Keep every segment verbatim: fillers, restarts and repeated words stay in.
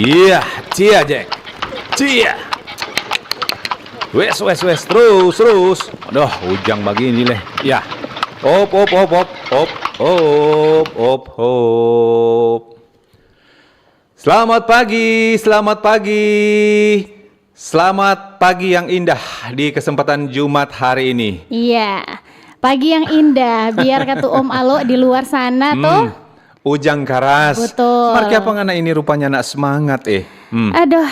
Iya, cia, Jack. Cia. Wes, wes, wes, terus, terus. Aduh, ujang bagini leh. Ya. Op, op, op, op, op, op, op, op. Selamat pagi, selamat pagi. Selamat pagi yang indah di kesempatan Jumat hari ini. Iya, pagi yang indah. Biar katu Om Alo di luar sana, hmm, toh. Ujang karas. Betul. Mar kiapa ngana ini rupanya nak semangat, eh? Hmm. Aduh,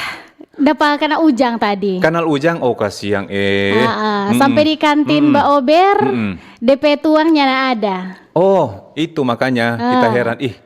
dapa kana ujang tadi. Kanal ujang, oh kasiang, eh. Ah, ah. Mm-mm. Sampai di kantin, mm-mm, baober, mm-mm, depe tuang nyanda ada. Oh, itu makanya kita, ah, heran. Ih,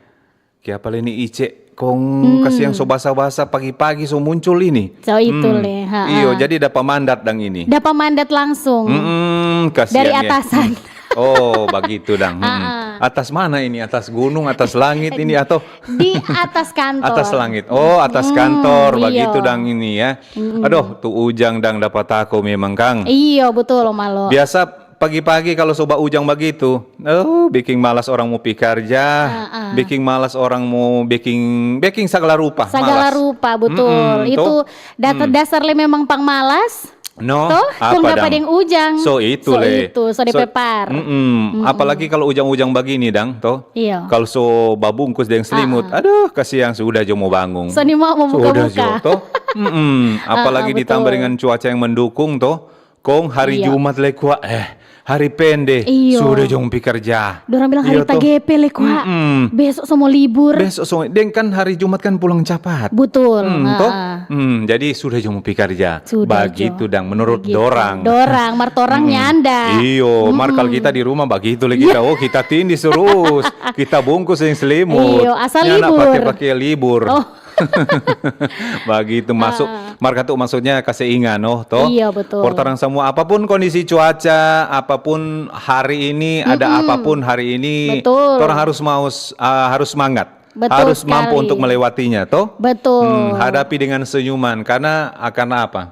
kiapa le ni Ice? Kong, hmm, kasiang so basa-basa pagi-pagi so muncul ini. So itu, hmm, le, ha, iyo, ha, jadi dapa mandat dang ini. Dapa mandat langsung. Mm-mm, kasiang dari ya, atasan. Hmm. Oh, bagitu dang. Mm-mm. Ha, ha. Atas mana ini? Atas gunung, atas langit ini atau? Di atas kantor. Atas langit. Oh, atas, hmm, kantor. Iyo. Bagitu dang ini ya. Mm-mm. Aduh, tu ujang dang dapa tako memang, kang. Iyo, betul, Om Alo. Biasa pagi-pagi kalu so baujang bagitu, oh, biking malas orang mo pi karja, ah, ah, biking malas orang mo biking, biking sagala rupa, sagala malas. Rupa, betul. Mm-mm, itu toh. Dat-, hmm, dasar le memang pang malas. No, toh, apa kong dapa dang? Deng ujang. So itu so le. Itu, so depe par. Mm-mm. Mm-mm. Apalagi kalu ujang-ujang bagini dang, toh. Iyo. Kalu so babungkus deng selimut, ah, ah, aduh, kasiang, sudah jo mo bangung. So ni mau mo buka-buka. Sudah jo, toh. Mm-mm. Ah, ah, apalagi ditambah betul. Dengan cuaca yang mendukung, toh. Kong hari, iyo, Jumat le kwa, eh, hari pende, iyo, sudah jo mo pi karja. Dorang bilang hari, iyo, toh? Tagepe le kwa. Mm-mm. Besok so mo libur. Besok so, deng kan hari Jumat kan pulang capat. Betul, hmm, toh? Ha-ha. Hmm, jadi sudah jo mo pi karja. Sudah jo. Bagitu dang, menurut dorang. Begitu. Dorang, mar torang nyanda. Mm-mm. Iyo, mar kal kita di rumah bagitu le kita. Iya. Oh, kita tindis terus. Kita bungkus deng selimut. Iyo, asal libur. Nyanda pake-pake libur. Oh. Bagitu masuk. Ah. Mar katu maksudnya kase inga, no, toh? Iya, betul. For torang samua, apapun kondisi cuaca, apapun hari ini, ada apapun hari ini, betul, torang harus mau s-, ah, harus semangat. Betul sekali. Harus mampu untuk melewatinya, toh? Betul. Hmm, hadapi dengan senyuman. Karena, ah, karena apa?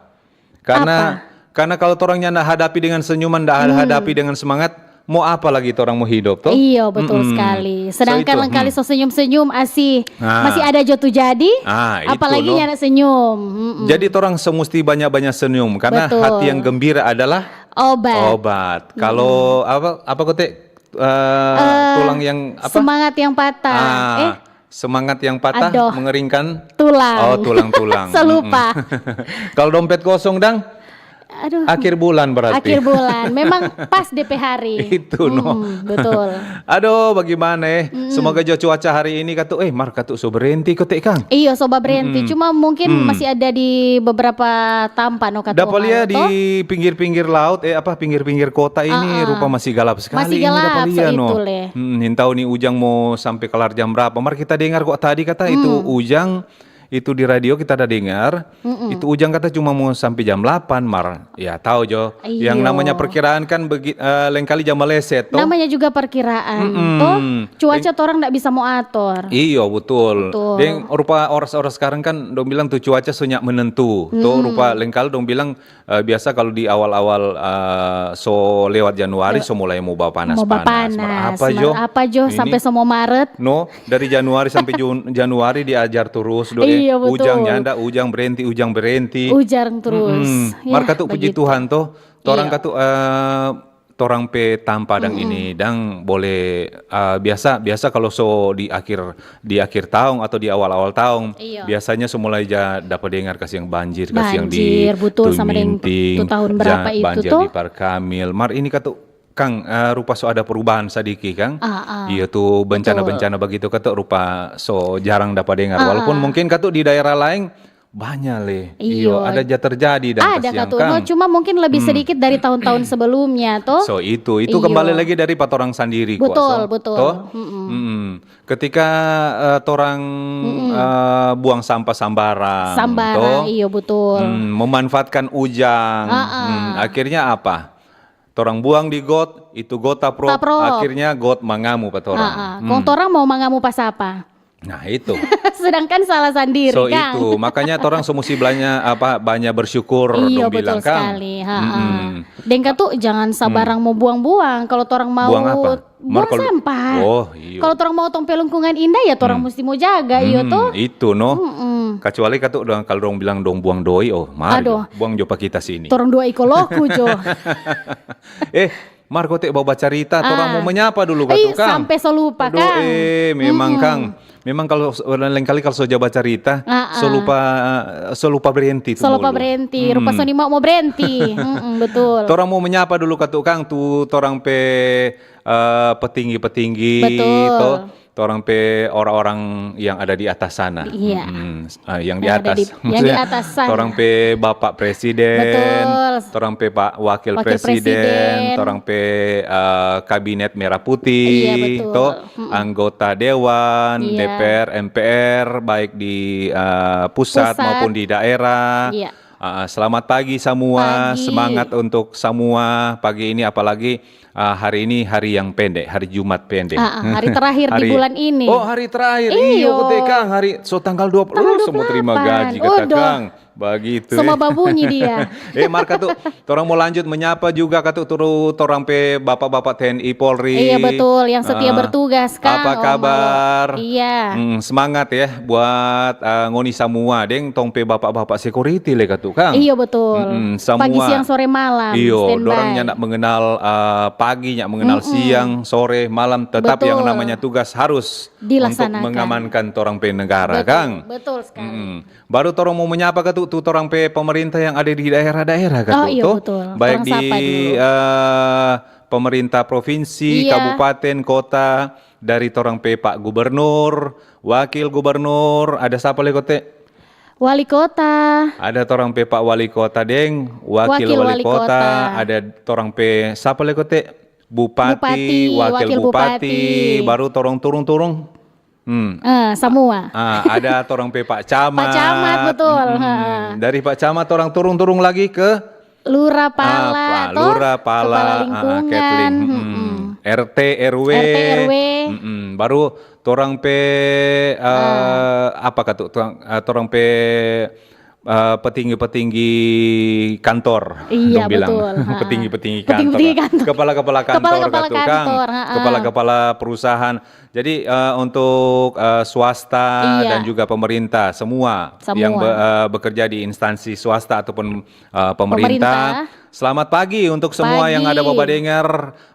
Karena, apa? Karena kalau torang nyanda hadapi dengan senyuman, nda hadapi dengan semangat, mo apa lagi torang mo hidup, toh? Iyo, betul sekali. Mm-mm. So, sedangkan itu, lengkali so senyum-senyum, asih, masih ada jo tu jadi, ah, itu, apalagi no. Nyanda senyum. Mm-mm. Jadi, torang so musti banya-banya senyum, karena, betul, hati yang gembira adalah obat. Obat. Mm-mm. Kalau apa, apa kote? Eh, eh, tulang yang apa? Semangat yang patah. Ah, eh? Semangat yang patah, aduh, mengeringkan tulang. Oh, tulang-tulang. So lupa. Mm-mm. Kalau dompet kosong, dang? Aduh. Akhir bulan berarti. Akhir bulan. Memang pas depe hari. Itu, no. Mm, betul. Aduh, bagaimana, eh? Mm-mm. Semoga jo cuaca hari ini katu, eh, mar katu so berhenti kote, kang. Iyo, so berhenti. Mm-mm. Cuma mungkin masih ada di beberapa tampa, no, katu. Dapa lia di pinggir-pinggir laut, eh, apa, pinggir-pinggir kota ini, ah, ah, rupa masih galap sekali. Masih ini galap, dapa lia, so no. Itu le. Hmm, nintau ni ujang mo sampe kalar jam brapa. Mar kita dengar kwa tadi kata itu ujang, itu di radio kita ada dengar, itu ujang kata cuma mo sampe jam delapan, mar. Ya, tau jo. Iyo. Yang namanya perkiraan kan begi-, eh, lengkali jam meleset, toh. Namanya juga perkiraan, toh. Cuaca torang ndak bisa mo ator. Iyo, betul. Betul. Deng rupa oras-oras sekarang kan dong bilang tu cuaca so nyak menentu, toh. Rupa lengkali dong bilang Eh, biasa kalu di awal-awal, eh, so lewat Januari, so mulai mo bapanas-panas. Mo bapanas. Mar apa jo? Mar apa jo, ini sampe so mo Maret? No, dari Januari sampe Jun-, Januari diajar terus, do, eh. Iya, betul. Ujang nyanda, ujang berhenti, ujang berhenti. Ujang terus. Mm-mm. Ya, mar katu puji Tuhan, toh. Torang katu, eh, torang pe tampa dang ini, dang bole, eh, biasa, biasa kalu so di akhir, di akhir taong atau di awal-awal taong, biasanya so mulai ja dapa dengar kasiang banjir, kasiang di Tuminting, tu tahun berapa itu, banjir di Parkamil. Mar ini katu, kang, eh, rupa so ada perubahan sadiki, kang. Ah, ah. Iya, tu bencana-bencana bagitu katu rupa so jarang dapa dengar. Ah, ah. Walaupun mungkin katu di daerah laeng, banya le. Iyo, ada ja terjadi dang kasiang kang. Ada katu, no, cuma mungkin lebih sedikit dari tahun-tahun sebelumnya, toh. So itu, itu kembali lagi dari pa torang sandiri kwa, betul, so. Betul. Toh? Mm-mm. Mm-mm. Ketika, eh, torang, eh, buang sampah sambarang, toh? Sambarang, iyo, betul. Mm, memanfaatkan ujang. Ah, ah. Mm, akhirnya apa? Torang buang di got, itu got taprot, taprot. Akhirnya got mangamu pa torang. Ah, ah. Kong torang mau mangamu pa sapa? Nah, itu. Sedangkan salah sandiri, So Kang. Itu, makanya torang so musti banya apa, banya bersyukur Iyo, dong bilang, betul Kang. Sekali. Ha, ha. Mm-mm. Deng katu jangan sabarang mo buang-buang. Kalau torang mau Buang apa? buang Mar-, kalau sampah. Oh, iyo. Kalau torang mau tong pe lingkungan indah, ya torang musti mo jaga, iyo Hmm, toh. Itu no. Mm-mm. Kecuali katu dong, kalau dong bilang dong buang doi, oh, mari Aduh. Jo, buang jo pa kita sini. Torang dua iko loku jo. Eh, Mar, kote bawa bacarita, torang Ah. mau menyapa dulu Ih, katu, Kang. Sampai so lupa, Aduh, Kang. Eh, memang, Mm-mm. Kang. Memang kalau lain kali kalau so ja bacarita, Ah, ah. So lupa, so lupa berhenti tu So lupa mulu. Berhenti. Rupa so nimau mo berhenti. Mm-mm, betul. Torang mau menyapa dulu katu, Kang, tu torang pe eh, petinggi-petinggi Betul. To, torang pe orang-orang yang ada di atas sana. Iya. Mm, eh, yang di Yang ada atas. di- yang di Maksudnya, atas sana. Torang pe Bapak Presiden, Betul. Torang pe Pak Wakil, Wakil Presiden, Presiden. Torang pe eh, Kabinet Merah Putih, Iya, betul. To, Mm-mm. Anggota Dewan, Iya. D P R, M P R, baik di eh, pusat, Pusat. Maupun di daerah. Iya. Ah, selamat pagi semua, Pagi. Semangat untuk semua pagi ini, apalagi ah, hari ini hari yang pendek, hari Jumat pendek. Ah, ah, hari terakhir di Hari- bulan ini. Oh, hari terakhir. Iyo. Iyo, kote, Kang, hari so tanggal dua puluh. Tanggal Oh, semua terima dua puluh delapan. Gaji kata, Waduh. Kang. Begitu. Semua Eh. babunyi dia. Eh, Mar katu, torang mau lanjut menyapa juga katu turu torang pe bapak-bapak T N I Polri. Iya, betul, yang setia Ah, bertugas, Kang, Apa Om kabar? Alo. Iya. Hmm, semangat ya buat ah, ngoni samua, deng tong pe bapak-bapak security le katu, Kang. Iyo, betul. Mm-mm, samua. Pagi, siang, sore, malam, Iyo, standby. Dorang nyanda mengenal ah, pagi, nyanda mengenal Mm-mm. Siang, sore, malam, tetap yang Betul. Namanya tugas harus Dilaksanakan. Untuk mengamankan torang pe negara, Betul, Kang. Betul sekali. Mm-mm. Baru torang mau menyapa katu tu torang pe pemerintah yang ada di daerah-daerah katu, Oh, iyo, to? Betul. Baik Torang di sapa dulu. eh, pemerintah provinsi, Iya. Kabupaten, Kota, dari torang pe Pak Gubernur, Wakil Gubernur, ada sapa le kote? Wali kota. Ada torang pe Pak Wali Kota deng Wakil, Wakil Wali, Wali Kota, Kota. Ada torang pe sapa le kote? Bupati, Bupati, Wakil, Wakil Bupati, Bupati. Baru torang turung-turung. Hmm. Eh, semua. Ah, ada torang pe Pak Camat. Pak Camat, betul. Mm-mm. Ha. Dari Pak Camat torang turung-turung lagi ke Lurah pala, apa? Toh? Lurah pala, Kepala ah, lingkungan. Kathleen. Mm-mm. Mm-mm. R T, R W. R T, R W. Mm-mm. Baru torang pe eh, apa katu? Torang, eh, torang pe eh, petinggi-petinggi kantor. Iya, Dong bilang. Betul. Ha. Petinggi-petinggi kantor. Petinggi-petinggi kantor. Kepala-kepala kantor, Kepala-kepala katu, Kang. kantor, ha, ha. Kepala-kepala perusahaan. Jadi eh, untuk eh, swasta Iya. Dan juga pemerintah, semua Semua. yang be- eh, bekerja di instansi swasta ataupun eh, pemerintah. Pemerintah. Selamat pagi untuk semua yang Pagi. Ada babadengar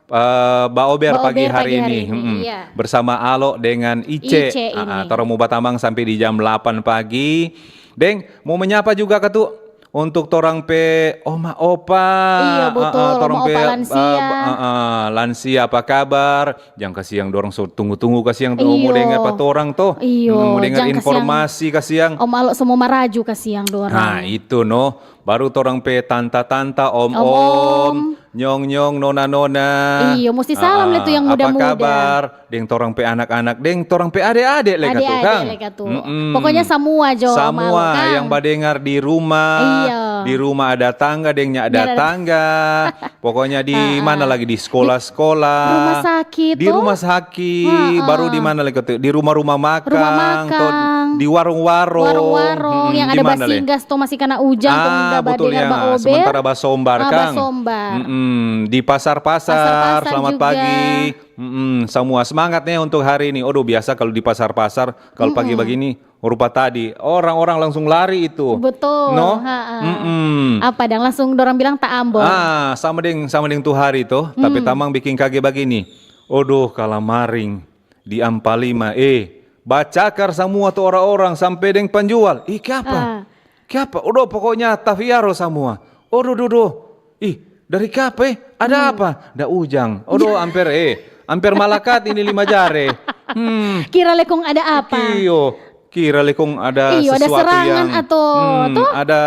eh, Baober Baober pagi hari pagi hari ini. ini, Mm-mm. Iya. Bersama Alo dengan Ice. Ice Ah, ah, ini. Torang mau batamang sampai di jam delapan pagi. Deng, mau menyapa juga katu untuk torang pe oma opa. Iya, betul, Ah, ah, torang oma pe, opa lansia. ah, ah, ah, lansia apa kabar? Jang kasiang dorang so tunggu-tunggu kasiang tu mau Iyo. Dengar pa torang to. Iyo, Mm, mau dengar jang kasiang. Informasi kasiang. Om Alo semua maraju kasiang dorang. Nah, itu no. Baru torang pe tanta-tanta, om-om, Om-om. Nyong-nyong, nona-nona. Iyo, musti salam le tu yang Ah, ah, muda-muda. Apa kabar? Deng torang pe anak-anak, deng torang pe ade-ade le katu, Ade-ade Kang. le katu. Mm-mm. Pokoknya samua jo, Samua Om Alo, Kang. Yang badengar di rumah, Iyo. Di rumah ada tangga, deng nya ada Nya ada tangga. Pokoknya di Ah, ah. Mana lagi? Di sekolah-sekolah. Rumah sakit, Di to? Rumah sakit, Ah, ah. Baru di mana lagi? Di rumah-rumah makan, Rumah to, makan. Di warung-warung. Warung-warung Mm-mm, yang di ada mana le? Basinggas to masih kena ujang, tong Ah, da betul badengar ya. baober. Sementara basombar, Ah, Kang. Basombar. Mm-mm. Di pasar-pasar, Pasar-pasar selamat juga. Pagi. Mm-mm. Semua semangat nih untuk hari ini. Aduh, biasa kalau di pasar-pasar, kalau pagi begini, rupa tadi orang-orang langsung lari itu. Betul. No? Ha-ha. Mm-mm. Apa dang langsung dorang bilang ta ambon. Ah, sama deng sama deng tu hari to, tapi tamang bikin kage bagini. Odoh, kalamaring di Ampalima, eh, bacakar samua tu orang-orang sampe deng penjual. Ih, kiapa? Ah. Kiapa? Odoh, pokoknya tafiaro samua. Odoh, doh, doh. Ih, dari kiapa, eh? Ada apa? Da ujang. Odoh, amper, eh, amper malakat ini lima jare. Hmm. Kira le kong ada apa? Iyo, kira le kong ada Iyo, ada sesuatu serangan yang, atau, hmm, toh? Ada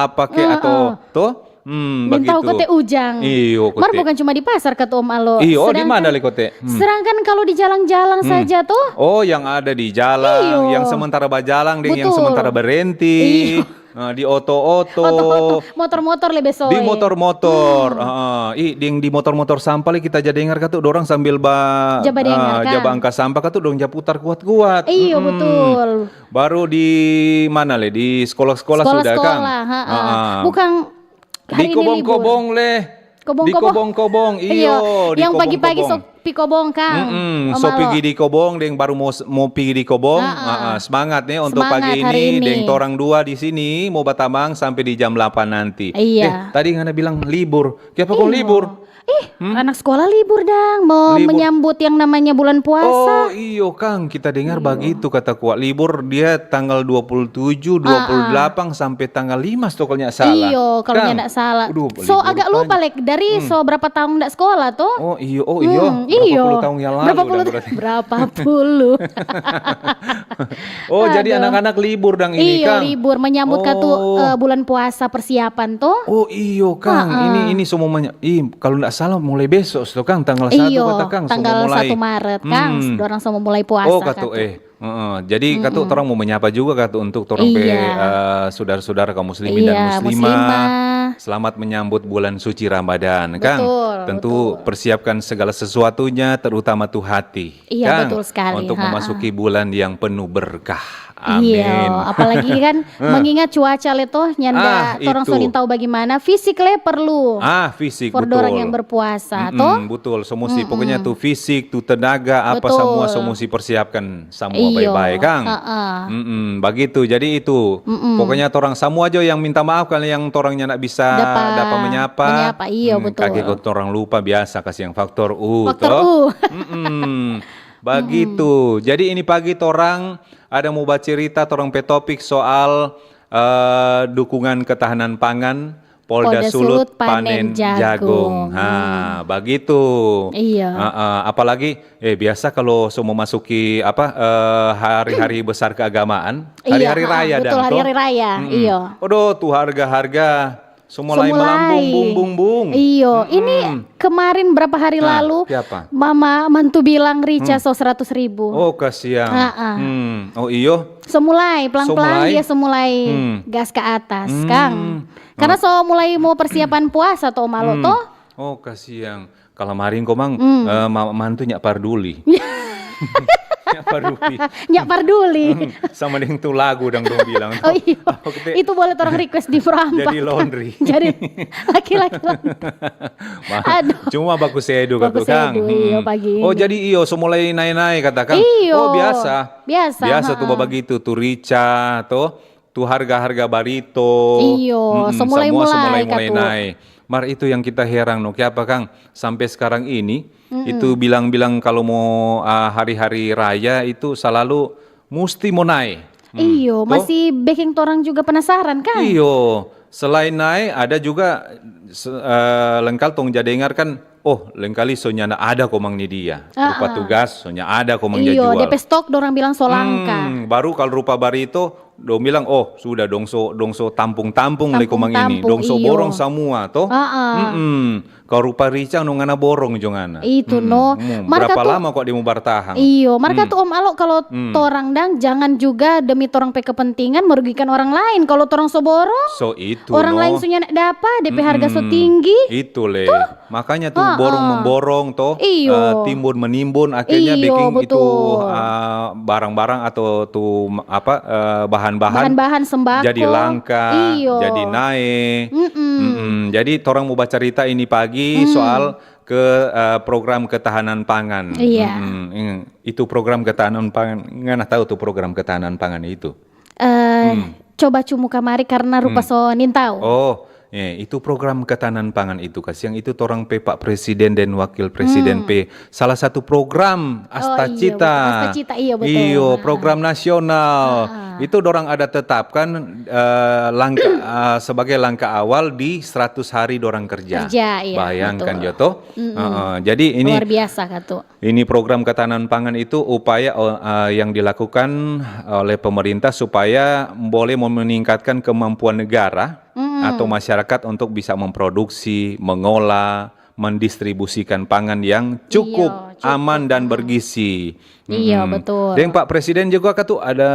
apa ke Heeh. Atau toh? Hmm, Nintau begitu. Kote ujang. Iyo, mar kote. Bukan cuma di pasar kata Om Alo. Iyo, oh, di mana le kote? Hmm. Sedangkan kalau di jalang-jalang saja tuh. Oh, yang ada di jalang, iyo, yang sementara bajalang deng yang sementara berhenti. Iyo. Nah, di oto-oto. Oto-oto, motor-motor lebe soe. Di motor-motor. Hmm. Heeh. Ih, deng di motor-motor sampah le kita ja dengar katu dorang sambil ba, ja badengar, ah, ja kan? Baangka sampah katu dong ja putar kuat-kuat. Iyo, mm-mm, betul. Baru di mana le? Di sekolah-sekolah sudah, kan? Sekolah-sekolah, ha, ha. Heeh. Bukan hari ini libur. Di kobong-kobong le. Kobong-kobong. Di kobong-kobong, iyo, iyo, di yang pagi-pagi kobong-kobong. So pi kobong, Kang. Mm-mm, so pigi di kobong, deng baru mo, mo pigi di kobong. Ah, ah. Ah, ah, semangat nih untuk pagi ini, deng torang dua di sini, mo batamang sampe di jam delapan nanti. Iya. Eh, tadi ngana bilang libur. Kiapa kong libur? Ih, anak sekolah libur dang, mo menyambut yang namanya bulan puasa. Oh, iyo, Kang. Kita dengar bagitu kata kuat libur, dia tanggal dua puluh tujuh, dua puluh delapan sampe tanggal lima, sto, kalau nyak salah. Iyo, kalau nyak salah. So, agak lupa, Lek, dari so berapa tahun ndak sekolah, toh? Oh, iyo, oh, iyo. Hmm, iyo. Berapa puluh tahun yang lalu. Berapa puluh? Oh, jadi anak-anak libur dang ini, Kang? Iyo, libur, menyambut katu, eh, bulan puasa, persiapan, toh? Oh, iyo, Kang. Ini, ini semua menya-, ih, kalau ndak salah mulai besok, sto, Kang, tanggal satu kata Kang, tanggal satu Maret, Kang, dorang semua mulai puasa katu. Heeh. Jadi, katu, torang mo menyapa juga, katu, untuk torang pe, eh, sudara-sudara kaum muslimin dan muslimah. Selamat menyambut bulan suci Ramadan, Kang. Betul, betul. Tentu persiapkan segala sesuatunya, terutama tu hati, Kang, betul sekali, untuk memasuki bulan yang penuh berkah. Amin. Iya, apalagi kan mengingat cuaca le toh, nyanda torang so nintau bagimana, fisik le perlu. Ah, fisik, betul. For dorang yang berpuasa, toh? Mm-mm, betul, so musti pokoknya tu fisik, tu tenaga, apa samua so musti persiapkan samua bae-bae, Kang. Heeh. Mm-mm, bagitu. Jadi itu, pokoknya torang samua jo yang minta maaf kali yang torang nyanda bisa dapa menyapa. Dapa menyapa, iya, betul. Kaki ko torang lupa biasa, kasiang faktor U, toh? Faktor U. Mm-mm. Bagitu. Jadi ini pagi torang ada mo bacerita, torang pe topik soal, eh, dukungan ketahanan pangan, Polda Sulut panen jagung. Ha, bagitu. Iya. Heeh, apalagi, eh, biasa kalau so memasuki, apa, eh, hari-hari besar keagamaan, hari-hari raya dang, toh? Iya, betul, hari-hari raya, iya. Aduh, tu harga-harga so mulai melambung, bung, bung, bung. Iyo, ini kemarin berapa hari lalu, Mama mantu bilang rica so seratus ribu. Oh, kasiang. Heeh. Hmm. Oh, iyo? So mulai, pelang-pelang dia so mulai gas ke atas, Kang. Karena so mulai mo persiapan puasa to, Om Alo, to? Oh, kasiang. Kalamaring komang, eh, ma-, mantu nyak parduli. Nyak parduli. Nyak parduli. Hmm, sama deng tu lagu dang dong bilang. Oh, iyo. Itu boleh torang request di Pro Empat. Jadi laundry. Jadi laki-laki laundry. Aduh. Cuma baku sedu katu, Kang. Baku sedu, iyo, pagi ini. Oh, jadi iyo, so mulai nae-nae kata, Kang. Iyo. Oh, biasa. Biasa, biasa tu bagitu, tu rica, to. Tu harga-harga barito. Iyo, so mulai-mulai katu. Mar itu yang kita herang no, kiapa, Kang? Sampe skarang ini, itu bilang-bilang kalu mo, ah, hari-hari raya itu salalu musti mo nae. Hmm, iyo, to? Masih beking torang juga penasaran, Kang? Iyo, selain nae, ada juga se-, eh, lengkal tong ja dengar kan, oh, lengkali so nyanda ada komang ni dia. Rupa tugas, so nyanda ada komang ja jual. Iyo, depe stok dorang bilang so langka. Hmm, baru kalu rupa barito, dong bilang, "Oh, sudah, dong so, dong so tampung-tampung le komang ini, dong so borong samua, to?" Heeh. Mm-mm. Kalu rupa rica, no ngana borong jo ngana. Itu, no. Mar katu, berapa lama kok dia mo bartahang? Iyo, mar katu, Om Alo, kalu torang dang, jangan juga demi torang pe kepentingan merugikan orang lain. Kalu torang so borong, so itu, orang lain so nyanda dapa, depe harga so tinggi. Itu le. Makanya tu borong-memborong to, eh, timbun-menimbun, akhirnya beking itu, eh, barang-barang atau tu, apa, eh, bahan-bahan jadi langka, jadi nae. Mm-mm. Jadi torang mo bacarita ini pagi soal ke, eh, program ketahanan pangan. Iya. Mm-mm. Itu program ketahanan pangan, ngana tau tu program ketahanan pangan itu? Eh, coba cumu kamari karena rupa so nintau. Oh, eh, itu program ketahanan pangan itu, kasiang itu torang pe Pak Presiden dan Wakil Presiden pe salah satu program Asta Cita. Oh, iya, betul. Asta Cita, iya, betul. Iyo, program nasional. Itu dorang ada tetapkan, eh, langka-, eh, sebagai langkah awal di seratus hari dorang kerja. Kerja, iya, betul. Bayangkan jo to. Mm-mm. Heeh, jadi ini luar biasa, katu. Ini program ketahanan pangan itu upaya, eh, yang dilakukan oleh pemerintah supaya boleh meningkatkan kemampuan negara atau masyarakat untuk bisa memproduksi, mengolah, mendistribusikan pangan yang cukup, iya, cukup, aman dan, hmm, bergizi. Iya, mm-mm, betul. Deng Pak Presiden juga katu ada,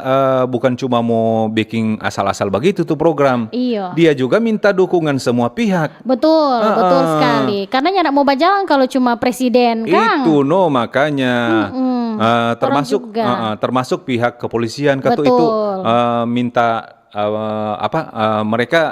eh, bukan cuma mau bikin asal-asal begitu tuh program. Iya. Dia juga minta dukungan semua pihak. Betul, ah, betul, ah, sekali. Karena nyanda mau bajalang kalau cuma presiden, kang. Itu no, makanya. Mm-mm. Eh, orang termasuk juga, eh, eh, termasuk pihak kepolisian katu itu, betul, eh, minta, eh, apa, eh, mereka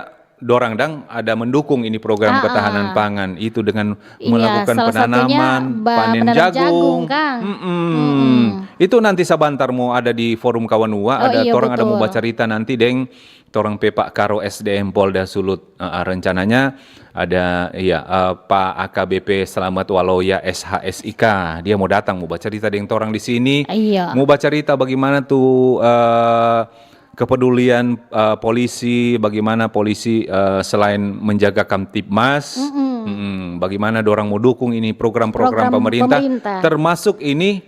dorang dang ada mendukung ini program, ah, ketahanan, ah, pangan itu dengan, iya, melakukan salah satunya penanaman, ba-, panen, penanam jagung, jagung, kang. Mm-mm. Mm-mm. Itu nanti sabantar mau ada di forum kawan ua, oh, ada, iya, torang ada mau, betul, bacarita nanti deng torang pe Pak Karo S D M Polda Sulut. Eh, eh, rencananya ada, iya, eh, Pak A K B P Slamet Waloya S H S I K. Dia mau datang, mau bacarita deng torang di sini. Iya. Mau bacarita bagaimana tuh, eh, kepedulian, eh, polisi, bagaimana polisi, eh, selain menjaga Kamtibmas, mm-mm, mm, bagaimana dorang mau dukung ini program-program, program pemerintah, pemerintah, termasuk ini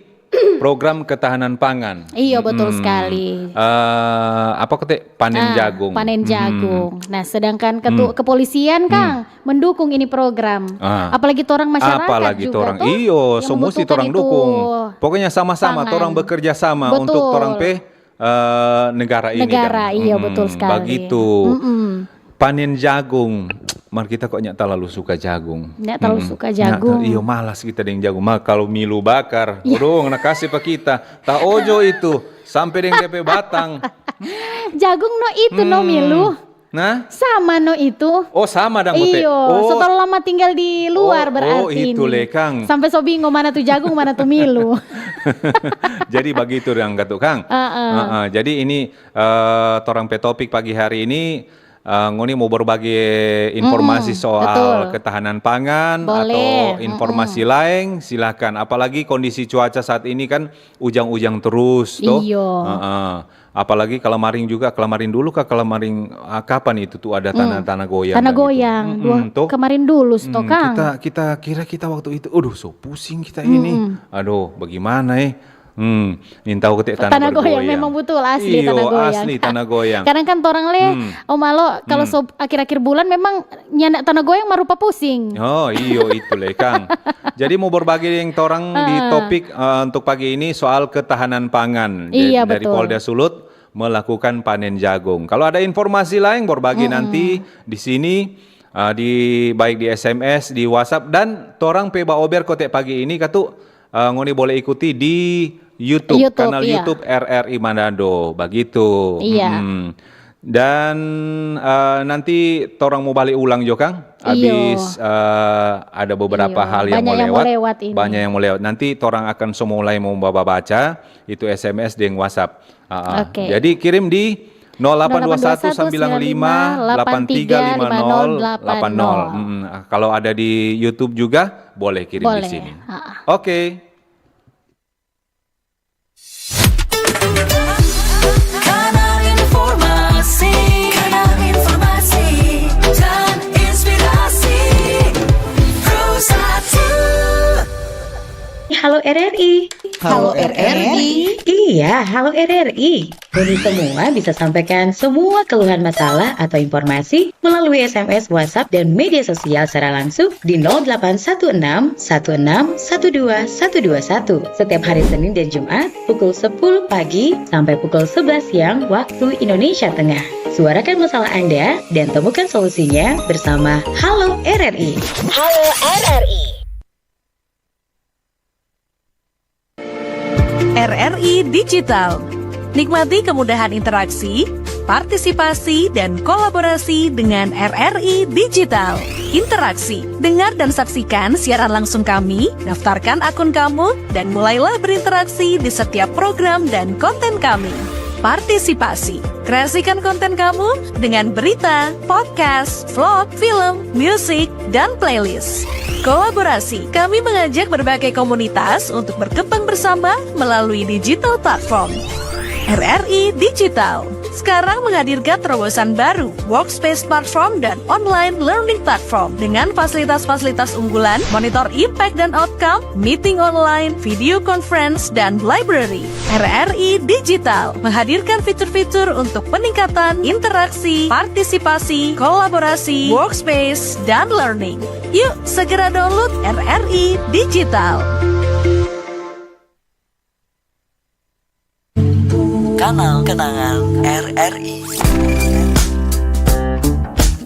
program ketahanan pangan. Iya, betul, mm-mm, sekali. Eh, apa kata? Panen, ah, jagung. Panen, mm-mm, jagung. Nah, sedangkan ketu-, hmm, kepolisian, hmm, kang, mendukung ini program. Ah. Apalagi torang masyarakat, apalagi juga torang, toh, iyo, yang so musti membutuhkan torang itu dukung. Pokoknya sama-sama, pangan, torang bekerja sama, betul, untuk torang pe, eh, negara ini, negara, dang. Iya, mm-mm, betul sekali. Bagitu. Mm-mm. Panen jagung. Mar kita kok nyak talalu suka jagung. Nyak talalu, mm-mm, suka jagung. Nyak ta-, iyo, malas kita deng jagung. Mar kalau milu bakar, iya, aduh, ngana kase pa kita. Ta ojo itu, sampe deng depe batang. Jagung no itu no, hmm, milu. Nah? Sama no itu. Oh, sama dang, Bote. Iyo, oh, so talalu lama tinggal di luar, oh, oh, berarti itu ini, le, kang. Sampe so bingo mana tu jagung, mana tu milu. Jadi bagitu dang katu, kang. Heeh. Heeh. Jadi ini, eh, torang pe topik pagi hari ini, eh, ngoni mau berbagi informasi, mm-mm, soal, betul, ketahanan pangan, boleh, atau informasi, mm-mm, laeng, silahkan. Apalagi kondisi cuaca saat ini kan ujang-ujang terus, toh. Iyo. Heeh. Apalagi kalamaring juga, kalamaring dulu ka kalamaring, ah, kapan itu tuh ada, hmm, tanah, tanah goyang, tanah goyang, itu? Mm-mm, dua, toh. Kemarin dulu, toh, hmm, kang. Kita, kita kira kita waktu itu, aduh, so pusing kita ini. Mm-mm. Aduh, bagaimana, eh? Hmm, nintau kete tanah, tanah goyang, bergoyang. Memang betul, asli, iyo, tanah goyang, asli tanah goyang. Kadang kan torang le, hmm, Om Alo, kalau, hmm, so akhir-akhir bulan memang nyanda tanah goyang mar rupa pusing. Oh, iyo, itu le, kang. Jadi mau berbagi deng torang di, heeh, topik, eh, untuk pagi ini soal ketahanan pangan. Iya, dari, betul, Polda Sulut melakukan panen jagung. Kalau ada informasi lain, berbagi, mm-mm, nanti di sini, eh, di, baik di S M S, di WhatsApp, dan torang pe baober kote pagi ini, katu, eh, ngoni boleh ikuti di YouTube, YouTube, kanal, iya, YouTube R R I Manado, bagitu. Iya. Mm-mm. Dan, eh, nanti torang mo bale ulang jo, kang. Iyo. Abis, eh, ada beberapa, iyo, hal yang mo lewat. Banyak yang mo lewat ini. Banyak yang mo lewat. Nanti torang akan so mulai mo ba-, baca itu S M S deng WhatsApp. Ah, ah. Oke. Jadi kirim di nol delapan dua satu sembilan lima delapan tiga lima nol delapan nol. Mm, kalau ada di YouTube juga boleh kirim di sini. Boleh. Ah, ah. Oke. Kanal informasi, kanal informasi dan inspirasi. Pro satu. Halo R R I. Halo R R I. Iya, halo R R I. Ngoni semua bisa sampaikan semua keluhan, masalah atau informasi melalui S M S, WhatsApp, dan media sosial secara langsung di nol delapan satu enam satu enam satu dua satu dua satu setiap hari Senin dan Jumat pukul sepuluh pagi sampai pukul sebelas siang waktu Indonesia Tengah. Suarakan masalah Anda dan temukan solusinya bersama Halo R R I. Halo R R I. R R I Digital. Nikmati kemudahan interaksi, partisipasi, dan kolaborasi dengan R R I Digital. Interaksi, dengar dan saksikan siaran langsung kami, daftarkan akun kamu, dan mulailah berinteraksi di setiap program dan konten kami. Partisipasi, kreasikan konten kamu dengan berita, podcast, vlog, film, musik, dan playlist. Kolaborasi, kami mengajak berbagai komunitas untuk berkembang bersama melalui digital platform. R R I Digital. Sekarang menghadirkan terobosan baru, Workspace Platform dan Online Learning Platform, dengan fasilitas-fasilitas unggulan, monitor impact dan outcome, meeting online, video conference, dan library. R R I Digital menghadirkan fitur-fitur untuk peningkatan interaksi, partisipasi, kolaborasi, workspace, dan learning. Yuk, segera download R R I Digital. Kanal kenangan R R I.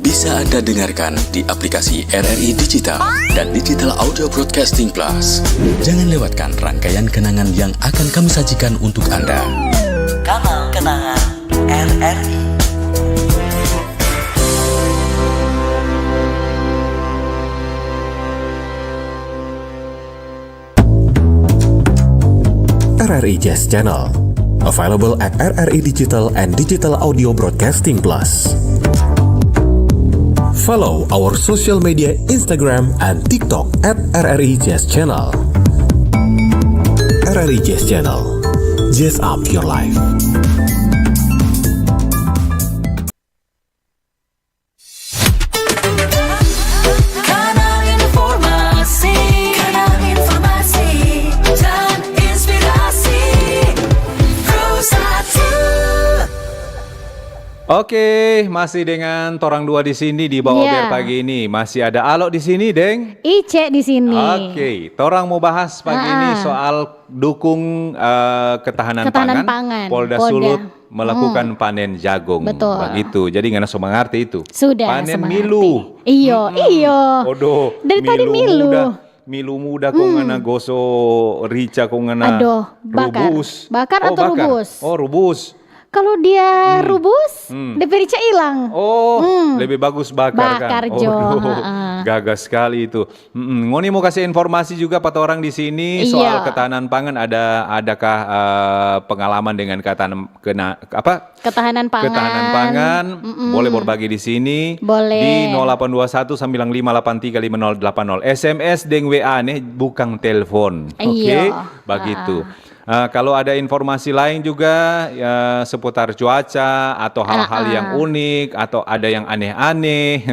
Bisa Anda dengarkan di aplikasi R R I Digital dan Digital Audio Broadcasting Plus. Jangan lewatkan rangkaian kenangan yang akan kami sajikan untuk Anda. Kanal kenangan R R I. R R I Jazz Channel. Available at R R I Digital and Digital Audio Broadcasting Plus. Follow our social media Instagram and TikTok at R R I Jazz Channel. R R I Jazz Channel. Jazz up your life. Kanal informasi, kanal informasi dan inspirasi. Pro satu. Oke, masih dengan torang dua di sini di Bawa Iya. Ber pagi ini. Masih ada Alo di sini, deng? Ice di sini. Oke, torang mo bahas pagi ini Ah. soal dukung, eh, ketahanan Ketahanan pangan. pangan, Polda Polda. Sulut melakukan Hmm. panen jagung. Betul. Begitu. Jadi ngana so mangarti itu. Sudah, Panen so mangarti. milu. Iyo, Mm-mm. iyo. Odo, Dari tadi milu milu. muda. Milu muda kong Hmm. ngana goso rica kong ngana Aduh, bakar. rubus. Bakar Oh, atau bakar. rubus? Oh, rubus. Kalau dia Hmm. rubus, Hmm. depe rica ilang. Oh, Hmm. lebih bagus bakar kan? Bakar jo, Odo, heeh. gagah sekali itu. Mm-mm. Ngoni mo kase informasi juga pa torang di sini Iya. soal ketahanan pangan ada, adakah, eh, pengalaman dengan ketahanan, kena, apa? Ketahanan pangan. Ketahanan pangan, Mm-mm. boleh berbagi di sini Boleh. di nol delapan dua satu sembilan lima delapan tiga lima nol delapan nol. S M S deng W A nih, bukan telepon. Oke, Iya. begitu. Ah. Ah, kalau ada informasi lain juga, ya, seputar cuaca atau hal-hal Ah, yang ah. unik atau ada yang aneh-aneh,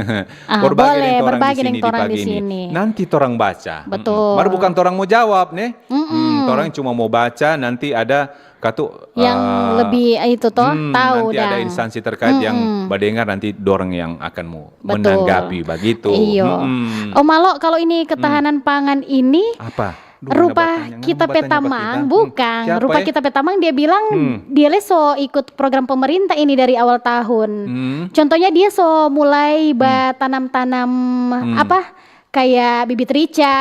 Ah, berbagi boleh, deng torang di berbagi sini deng di torang pagi di ini. sini. Nanti torang baca. Betul. Mm-mm. Mar bukan torang mo jawab, ne? Mm-mm. Hmm, torang cuma mo baca, nanti ada katu, Yang ah, lebih, eh, itu toh, hmm, tahu nanti ada dang. instansi terkait yang Mm-mm. badengar, nanti dorang yang akan mo Betul. menanggapi, begitu. Iyo. Mm-mm. Om Alo, kalau ini Hmm. ketahanan pangan ini, Apa? Duh, rupa ngana batanya, ngana kita batanya petamang, bakidang. Hmm, bukan. siapa, Rupa eh? kita petamang, dia bilang Hmm. dia le so ikut program pemerintah ini dari awal tahun. Hmm. Contohnya dia so mulai Hmm. batanam-tanam Hmm. apa? Kayak bibit rica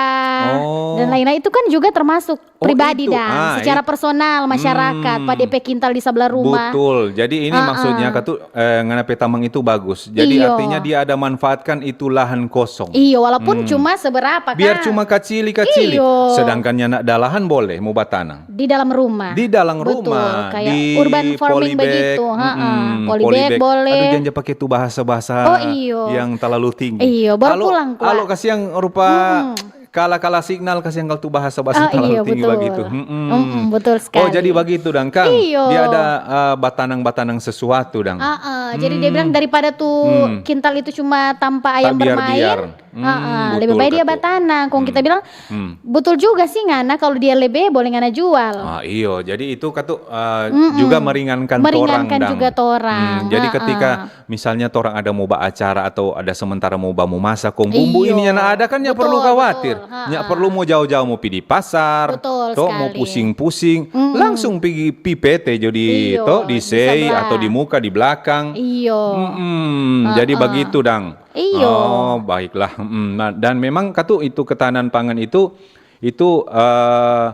Oh. dan lain-lain. Itu kan juga termasuk Oh, pribadi itu. dang, Ah, secara itu. personal masyarakat, Hmm. pa depe kintal di sebelah rumah. Betul. Jadi ini Ah, maksudnya ah. katu, eh, ngana petamang itu bagus. Jadi Iyo. artinya dia ada manfaatkan itu lahan kosong. Iyo, walaupun Hmm. cuma seberapa, Biar Kak. cuma kacili-kacili. Iyo. Sedangkan nyanda ada lahan boleh mo batanang. Di dalam rumah. Di dalam Betul, rumah, kayak di urban farming polybag, begitu, ha-ha. mm-mm, Polybag polybag. boleh. Aduh, jangan pake tu bahasa-bahasa Oh, iyo. yang terlalu tinggi. Iyo, baru Alo, pulang, Kak. Alo, kasiang rupa Mm-mm. kala-kala signal, kasiang kal tu bahasa-bahasa Ah, terlalu iyo, tinggi betul. begitu. Mm-mm. Mm-mm, betul Oh, sekali. jadi begitu, dang, Kang? Iyo. Dia ada, eh, batanang-batanang sesuatu, dang. Ah, ah, jadi dia Hmm. bilang daripada tu Hmm. kintal itu cuma tampa ayam Tak bermain, biar-biar. Hmm, ah, ah, lebih betul, baik dia katu. batanang. Kong kita Hmm. bilang, Hmm. betul juga sih, ngana, kalau dia lebe, boleh ngana jual. Ah, iyo. Jadi itu katu, eh, Mm-mm. juga meringankan Meringankan torang, dang. juga torang. Hmm, jadi Ah, ketika ah. misalnya torang ada mo ba acara atau ada sementara mo ba mo masa, kong bumbu Iyo. ini nyanda ada, kan nya Betul, perlu khawatir. betul. Ha, Nya ha. perlu mo jauh-jauh mo pi di pasar, Betul to, mo sekali. pusing-pusing, Mm-mm. langsung pi, pi P T jo di, Iyo, to, di di sei sebelah. atau di muka, di belakang. Iyo. Mm-mm, Ha, jadi ha. begitu, dang. Iyo. Oh, baiklah. Mm, nah, dan memang katu itu ketahanan pangan itu, itu, eh,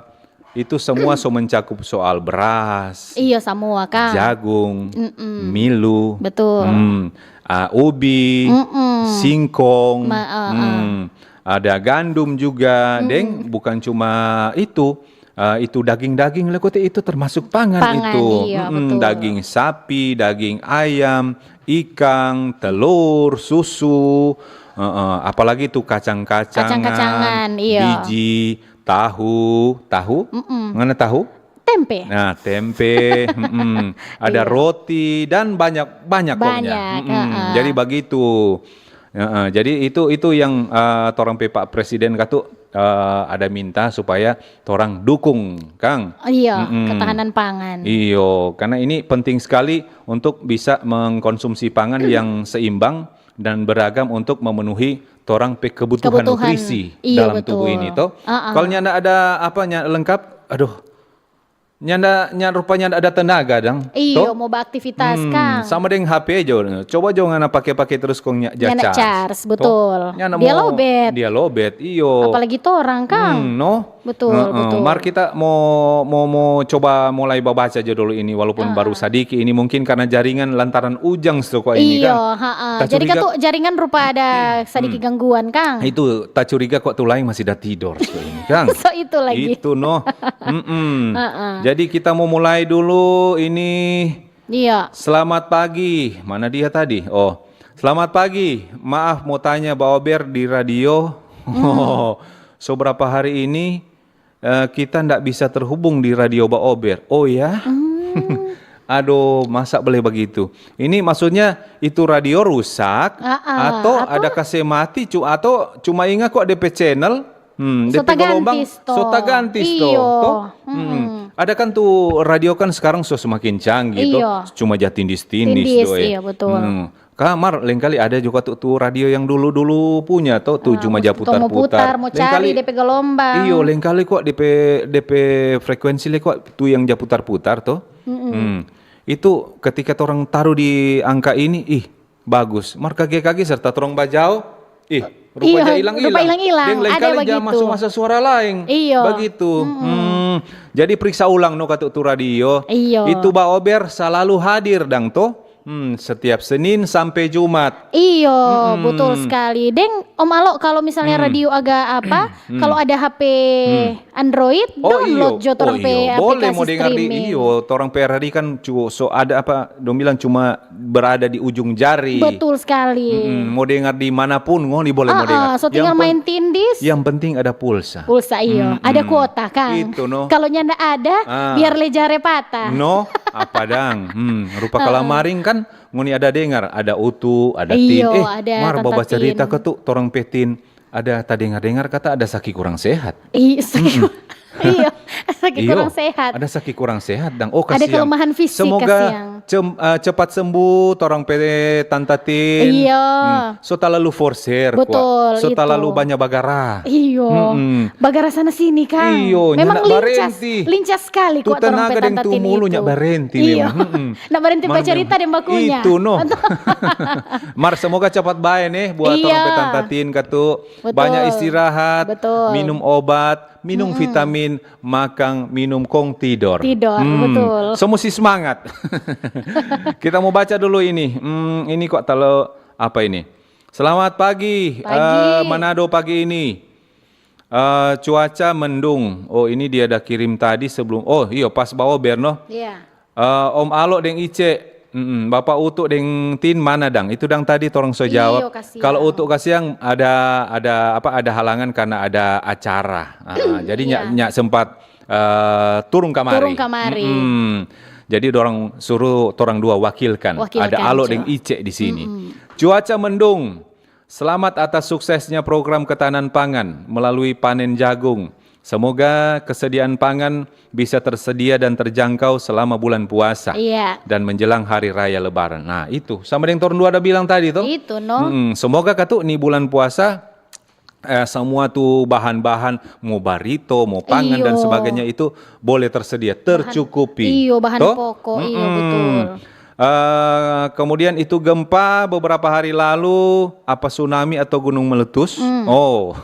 itu semua so mencakup soal beras, Iyo, samua, Kang. jagung, Mm-mm. milu, Betul. hmm, ah, ubi, Mm-mm. singkong, Ma-, ah, ah. hmm, ada gandum juga, Mm-mm. deng bukan cuma itu, ah, itu daging-daging le kote itu termasuk pangan Pangan, itu. iyo, Mm-mm, betul. daging sapi, daging ayam, ikang, telur, susu, heeh, apalagi tu kacang-kacangan, Kacang-kacangan, iyo. biji, tahu, tahu? Mm-mm. Ngana tahu? Tempe. Nah, tempe, mm-mm. Ada Iya. roti dan banyak, banyak pokoknya. Banyak, Mm-mm. heeh. Jadi bagitu. Heeh, jadi itu, itu yang, eh, torang pe Pak Presiden katu, eh, ada minta supaya torang dukung, kang. Iya, Mm-mm. ketahanan pangan. Iyo, karena ini penting sekali untuk bisa mengkonsumsi pangan yang seimbang dan beragam untuk memenuhi torang pe kebutuhan Kebutuhan. nutrisi Iya, dalam tubuh betul. ini, toh. Heeh. Kalau nyanda ada apa, nya-, lengkap, aduh, nyanda, nya-, rupanya nyanda ada tenaga, dang. Iyo, Toh? mo beraktivitas, Hmm, Kang. sama deng H P jo. Coba jo ngana pake-pake terus kong nya-, ja Nyanda charge. charge, Toh? betul. Nyanda Dia mo-, lowbat. dia lowbat, iyo. Apalagi torang, Kang. Hmm, no? Betul, Heeh. betul. Mar kita mo, mo, mo coba mulai babaca jo dulu ini, walaupun Ah. baru sadiki ini, mungkin karena jaringan lantaran ujang sto kwa ini, Iyo, Kang. ha-ah. Jadi Tacuba katu jaringan rupa ada sadiki Hmm. gangguan, Kang. Itu, tacuba kwa tu laeng masih da tidor sto ini, Kang. So itu lagi. Itu, no. Mm-mm. Ha-ah. Jadi kita mau mulai dulu ini. Iya. Selamat pagi. Mana dia tadi? Oh. Selamat pagi. Maaf mau tanya Ba Ober di radio. Hmm. So berapa hari ini, eh, kita ndak bisa terhubung di radio Ba Ober. Oh ya? Hmm. Aduh, masa boleh begitu? Ini maksudnya itu radio rusak Ah, ah, atau atau ada kase mati cu-, atau cuma inga kok D P channel? Hmm, So D P gelombang, taganti sto. so taganti sto, Iyo. to? Hmm. Mm-mm. Ada kan tu radio kan sekarang so semakin canggih, to? Iyo. Cuma ja tindis-tindis, Tindis, doe. iyo, betul. Hmm. Kamar lengkali ada juga tu, tu radio yang dulu-dulu punya, to? Tu Ah, cuma put-, ja to mo putar-putar. putar, mo cari Lengkali, D P gelombang. iyo, lengkali kok D P, D P frekuensi le kok tu yang ja putar-putar, to? Mm-mm. Hmm. Itu ketika torang taru di angka ini, ih, bagus. Mar kage-kage serta torang bajao, ih, rupa Iyo, ja ilang-ilang. rupa ilang-ilang. Deng lain Ada kali ja bagitu. maso-maso suara laeng. Iyo. Bagitu. Mm-mm. Hmm. Jadi periksa ulang no katu tu radio. Iyo. Itu Ba Ober salalu hadir dang to. Hmm, setiap Senin sampe Jumat. Iyo, Mm-mm. betul sekali. Deng, Om Alo, kalau misalnya Hmm. radio agak apa, Hmm. kalau ada H P Hmm. Android, Oh, download iyo. jo torang Oh, pe iyo. Boleh aplikasi mo dengar di, streaming. iyo, torang pe R R I kan cu-, so ada apa, dong bilang cuma berada di ujung jari. Betul sekali. Mm-mm. Mo dengar di mana pun, ngoni boleh mo Ah, dengar. ah, so Yang tinggal pen-, main tindis. yang penting ada pulsa. Pulsa, iyo. Mm-mm. Ada kuota, Kang. Itu, no. Kalau nyanda ada, Ah. biar le jare patah. No, apa dang? Hmm, rupa Ah. kalamaring kan, ngoni ada dengar, ada Utu, ada Iyo, Tin. Eh, ada Mar, Tanta babacarita Tin. ke tu, torang pe Tin. Ada tadengar-dengar kata ada saki kurang sehat. Ih, saki Mm-mm. ku-, iya, saki Iyo, kurang sehat. ada saki kurang sehat dang. Oh, Ada kasiang. kelemahan fisik, Semoga kasiang. cem-, eh, cepat sembuh torang pe Tanta Tin. Iya. Hmm. So talalu forser, Betul, kwa. So itu. talalu banya bagara. Iyo. Mm-mm. Bagara sana sini, Kang. Iyo, Memang nyanda lincas, barenti. lincas sekali Tu kwa torang pe tenaga deng Tanta tu Tin mulu itu. nya barenti Iyo. memang. Mm-mm. Nda barenti Mar bacarita memang. deng bakunya. Itu, no. Mar, semoga cepat bae nih buat Iya. torang pe Tanta Tin katu. Betul. Banyak istirahat, Betul. minum obat, minum Mm-mm. vitamin, makang, minum kong tidor. Tidor, Hmm, betul. so musti semangat. Kita mau baca dulu ini. Hmm, ini kok talo apa ini? Selamat pagi, Pagi. eh, Manado pagi ini. Eh, cuaca mendung. Oh, ini dia ada kirim tadi sebelum. Oh, iyo, pas Ba Ober, no? Iya. Eh, Om Alo deng Ice, mm-mm, Bapak Utu deng Tin mana dang? Itu dang tadi torang so Iyo, jawab. kasiang. Kalau Utu kasiang ada, ada apa, ada halangan karena ada acara. Ah, jadi nya, Iya. nya sempat, eh, turun kamari. Turun kamari. Mm-mm. Jadi dorang suruh torang dua wakilkan. Wakilkan Ada Alo jo. deng Ice di sini. Mm-mm. Cuaca mendung. Selamat atas suksesnya program ketahanan pangan melalui panen jagung. Semoga kesediaan pangan bisa tersedia dan terjangkau selama bulan puasa Iya. dan menjelang hari raya Lebaran. Nah, itu sama deng torang dua ada bilang tadi, toh? Itu, no. Mm-mm. Semoga katu ni bulan puasa, eh, semua tu bahan-bahan, mo barito, mo pangan, dan Iyo. sebagainya itu boleh tersedia, Bahan, tercukupi. iyo, bahan Toh? pokok, iyo, Mm-mm. betul. Eh, kemudian itu gempa beberapa hari lalu, apa tsunami atau gunung meletus? Hmm. Oh,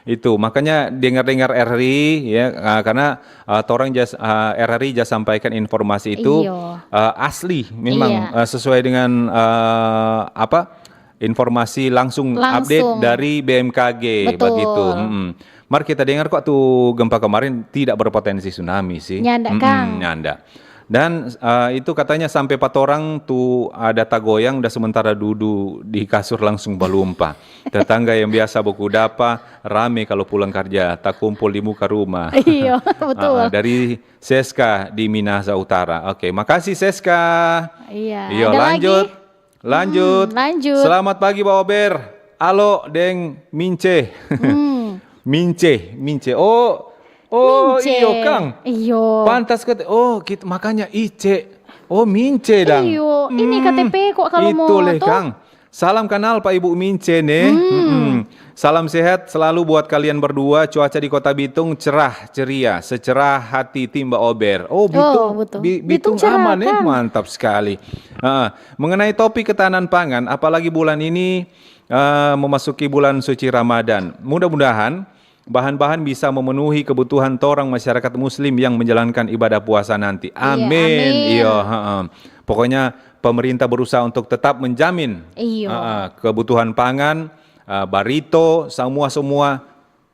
itu. Makanya dengar-dengar R R I, ya, eh, karena, eh, torang ja s-, eh, R R I ja sampaikan informasi itu, Iyo. eh, asli memang, Iya. eh, sesuai dengan, eh, apa, informasi langsung Langsung. update dari B M K G, Betul. begitu. Mm-mm. Mar kita dengar kok tu gempa kemarin tidak berpotensi tsunami sih. Nyanda, Mm-mm, Kang. nyanda. Dan, eh, itu katanya sampe pa torang tu ada tagoyang, da sementara dudu di kasur langsung balumpa. Tetangga yang biasa baku dapa, rame kalu pulang karja, takumpul di muka rumah. Iyo, betul. Ah, dari Seska di Minahasa Utara. Oke, makasih Seska. Iya, Iyo, ada lanjut. lagi? Lanjut. Hmm, lanjut. Selamat pagi, Ba Ober. Alo deng Mince. Hmm. Mince, Mince. Oh, oh, Mince. Iyo, Kang. Iyo. Pantas kata, oh, kit-, makanya Ice. Oh, Mince dang. Iyo, ini Hmm, K T P kok kalau itu mau leh, tuh. Kang. Salam kanal pa Ibu Mince ne. Hmm. Mm-mm. Salam sehat selalu buat kalian berdua. Cuaca di Kota Bitung cerah ceria, secerah hati timba ober. Oh, Bitung, Oh, betul. Bi-, Bitung Bitung cerah, aman, eh? Kang. Mantap sekali. Ah, mengenai topik ketahanan pangan, apalagi bulan ini, eh, memasuki bulan suci Ramadan. Mudah-mudahan bahan-bahan bisa memenuhi kebutuhan torang masyarakat muslim yang menjalankan ibadah puasa nanti. Iya, Amin. amin. Iyo, heeh. Pokoknya pemerintah berusaha untuk tetap menjamin, Iyo. heeh, kebutuhan pangan, eh, barito, samua-samua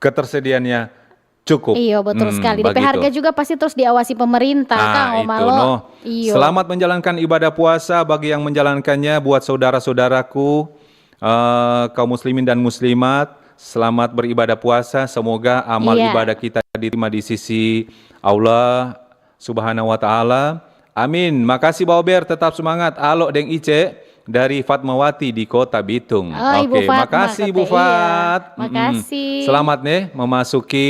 ketersediaannya cukup. Iyo, betul Hmm, sekali. D P bagitu. harga juga pasti terus diawasi pemerintah, Ah, Kang, Om itu, Alo. no. Iyo. Selamat menjalankan ibadah puasa bagi yang menjalankannya, buat saudara-saudaraku, eh, kaum muslimin dan muslimat, selamat beribadah puasa. Semoga amal Iya. ibadah kita diterima di sisi Allah Subhanahu wa Ta'ala. Amin. Makasih, Ba Ober. Tetap semangat. Alo deng Ice dari Fatmawati di Kota Bitung. Oh, Ibu Oke, Fatma makasih, Ibu kata, iya. Fat. Mm-mm. Makasih. Selamat nih memasuki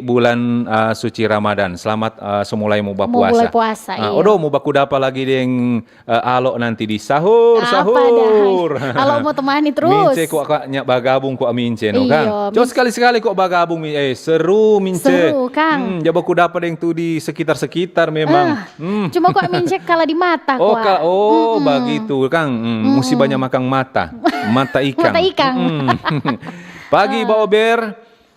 bulan, uh, suci Ramadan. Selamat, uh, semulai mau Mau mulai bapuasa. puasa, Ah, iya. odo, mau baku dapa lagi deng, uh, Alo nanti di sahur, Apa sahur. dah? Alo mau temani terus. Mince kok, kok nya bagabung kok Mince, no, Iyo, Kang? Coba Mince. sekali-sekali kok bagabung, Mi-, eh, seru, Mince. Seru, Kang. Hmm, ja baku dapa deng tu di sekitar-sekitar memang. Ah, Hmm. cuma kok Mince kalah di mata, Oh, kok. ka-, oh, Mm-mm. bagitu, Kang. Hmm, musti Mm-mm. banyak makan mata. Mata ikang. Mata ikang. Mm-mm. Pagi, Ah. Ba Ober,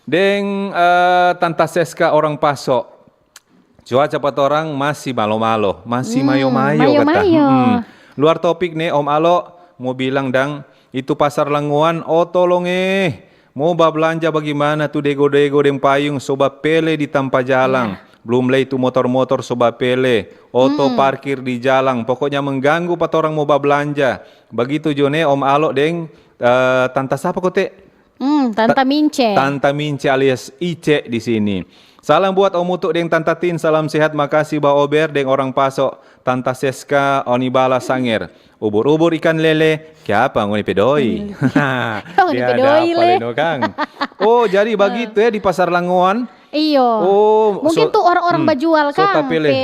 deng, eh, Tanta Seska orang Paso. Cuaca pa torang masih malo-malo, masih Hmm, mayo-mayo, kata. mayo-mayo. Mm-mm. Luar topik ne, Om Alo, mo bilang dang, itu pasar Langoan, oh tolong eh, mo bablanja bagimana tu dego-dego deng payung so bapele di tampa jalang. Ya. Blum lei tu motor-motor so bapele, oto Mm-mm. parkir di jalang, pokoknya mengganggu pa torang mo bablanja. Bagitu jo ne, Om Alo deng, eh, Tanta sapa kote? Hmm, Tanta Ta-, Mince. Tanta Mince alias Ice di sini. Salam buat Om Utu deng Tanta Tin, salam sehat, makasih Ba Ober deng orang Paso, Tanta Seska, Oni Bala Sanger. Ubur-ubur ikan lele, kiapa ngoni pe doi? Hmm. Ngoni pe Dia doi, ada apa le? le no, Kang? Oh, jadi Ah. bagitu ya di Pasar Langoan? Iyo. Oh, Mungkin so-, tuh orang-orang hmm, bajual, so Kang, tapele. pe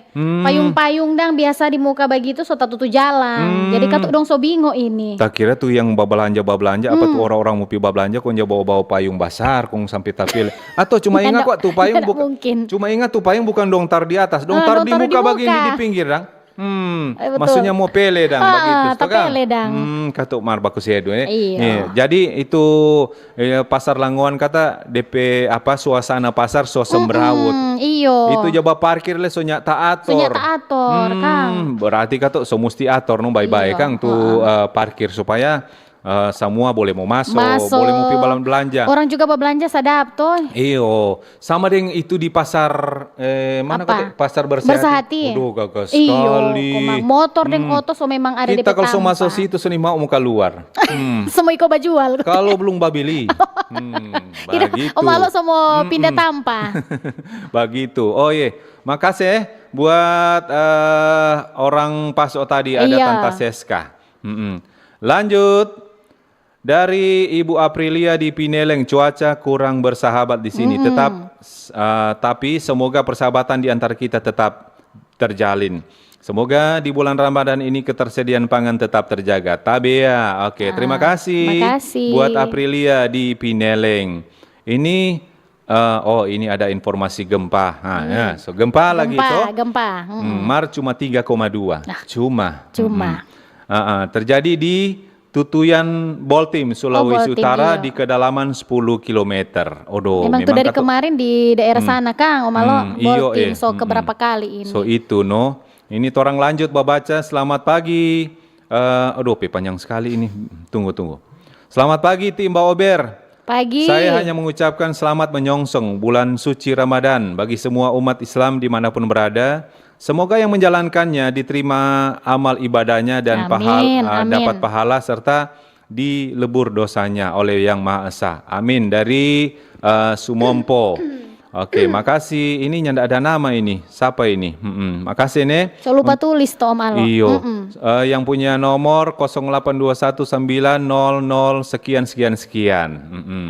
Hmm. Hmm. payung-payung dang biasa di muka bagitu so tatutu jalang. Hmm. Jadi katu dong so bingo ini. Takira tu yang babalanja-babalanja, apa tu Hmm. orang-orang mo pi babalanja, kong ja bawa-bawa payung basar, kong sampe tapele. Atau cuma Nggak ingat ada, kok tu payung nggak ada buka-, mungkin. cuma ingat tu payung bukan dong taru di atas, dong Ah, taru dong di taru di muka bagini muka. di pinggir, dang. Hmm, Eh, betul. maksudnya mo pele, dang, Ah, bagitu, ah, to, Kang? tapele, dang. Hmm, katu mar baku sedu, eh. Iya. Iya, jadi itu Eh, Pasar Langoan kata depe apa, suasana pasar so semrawut. Mm-mm, iyo. Itu ja baparkir le so nyata ator. So nyata ator, Hmm, Kang. berarti katu so musti ator no bae-bae, Iyo, Kang, tu, heeh. eh, parkir supaya, eh, samua boleh mo maso, Maso. boleh mo pi balan-, belanja. Orang juga bablanja sadap to. Iyo, sama deng itu di pasar, eh, mana Apa? kote? Pasar Bersih Bersih Hati. Hati. Waduh, gagah Iyo, sekali. koma motor deng Hmm. oto so memang ada Kita depe kalo so tampa. maso situ, so ni mau mo kaluar. Hmm. Semua iko bajual. Kalo blum babili. Hmm, Tidak, bagitu. Om Alo so mo Mm-mm. pinda tampa. Bagitu. Oh, ye. Makase, eh, buat, eh, orang Paso tadi ada Iya. Tanta Seska. Mm-mm. Lanjut. Dari Ibu Aprilia di Pineleng, cuaca kurang bersahabat di sini. Mm-mm. Tetap, s-, eh, tapi semoga persahabatan di antara kita tetap terjalin. Semoga di bulan Ramadan ini ketersediaan pangan tetap terjaga. Tabea. Oke, terima Ah, kasih makasih. buat Aprilia di Pineleng. Ini, eh, oh, ini ada informasi gempa. Ha, Hmm. ya, so gempa lagi Gempa, to. gempa. Hmm. Hmm, mar cuma tiga koma dua. Nah. Cuma. Cuma. Hmm. Ah, ah, terjadi di Tutuyan Boltim, Sulawesi Oh, Boltim, Utara, iya. di kedalaman sepuluh kilometer. Odo, Emang tuh memang dari katu- kemarin di daerah Hmm. sana, Kang, Om Alo, Hmm, iyo, Boltim, eh. so Mm-mm. keberapa kali ini? So itu, no. Ini torang lanjut babaca. Selamat pagi. Eh, aduh, pe panjang sekali ini. Tunggu, tunggu. Selamat pagi, tim Ba Ober. Pagi. Saya hanya mengucapkan selamat menyongsong bulan suci Ramadan bagi semua umat Islam dimanapun berada. Semoga yang menjalankannya diterima amal ibadahnya dan pahal-, Amin, ah, amin. dapat pahala serta dilebur dosanya oleh Yang Maha Esa. Amin. Dari, eh, Sumompo. Oke, makasih. Ini nyanda ada nama ini. Sapa ini? Mm-mm. Makasih, Ne. So lupa tulis to, Om Alo. Iyo. Mm-mm. Eh, yang punya nomor kosong delapan dua satu sembilan nol nol sekian, sekian, sekian. Mm-mm.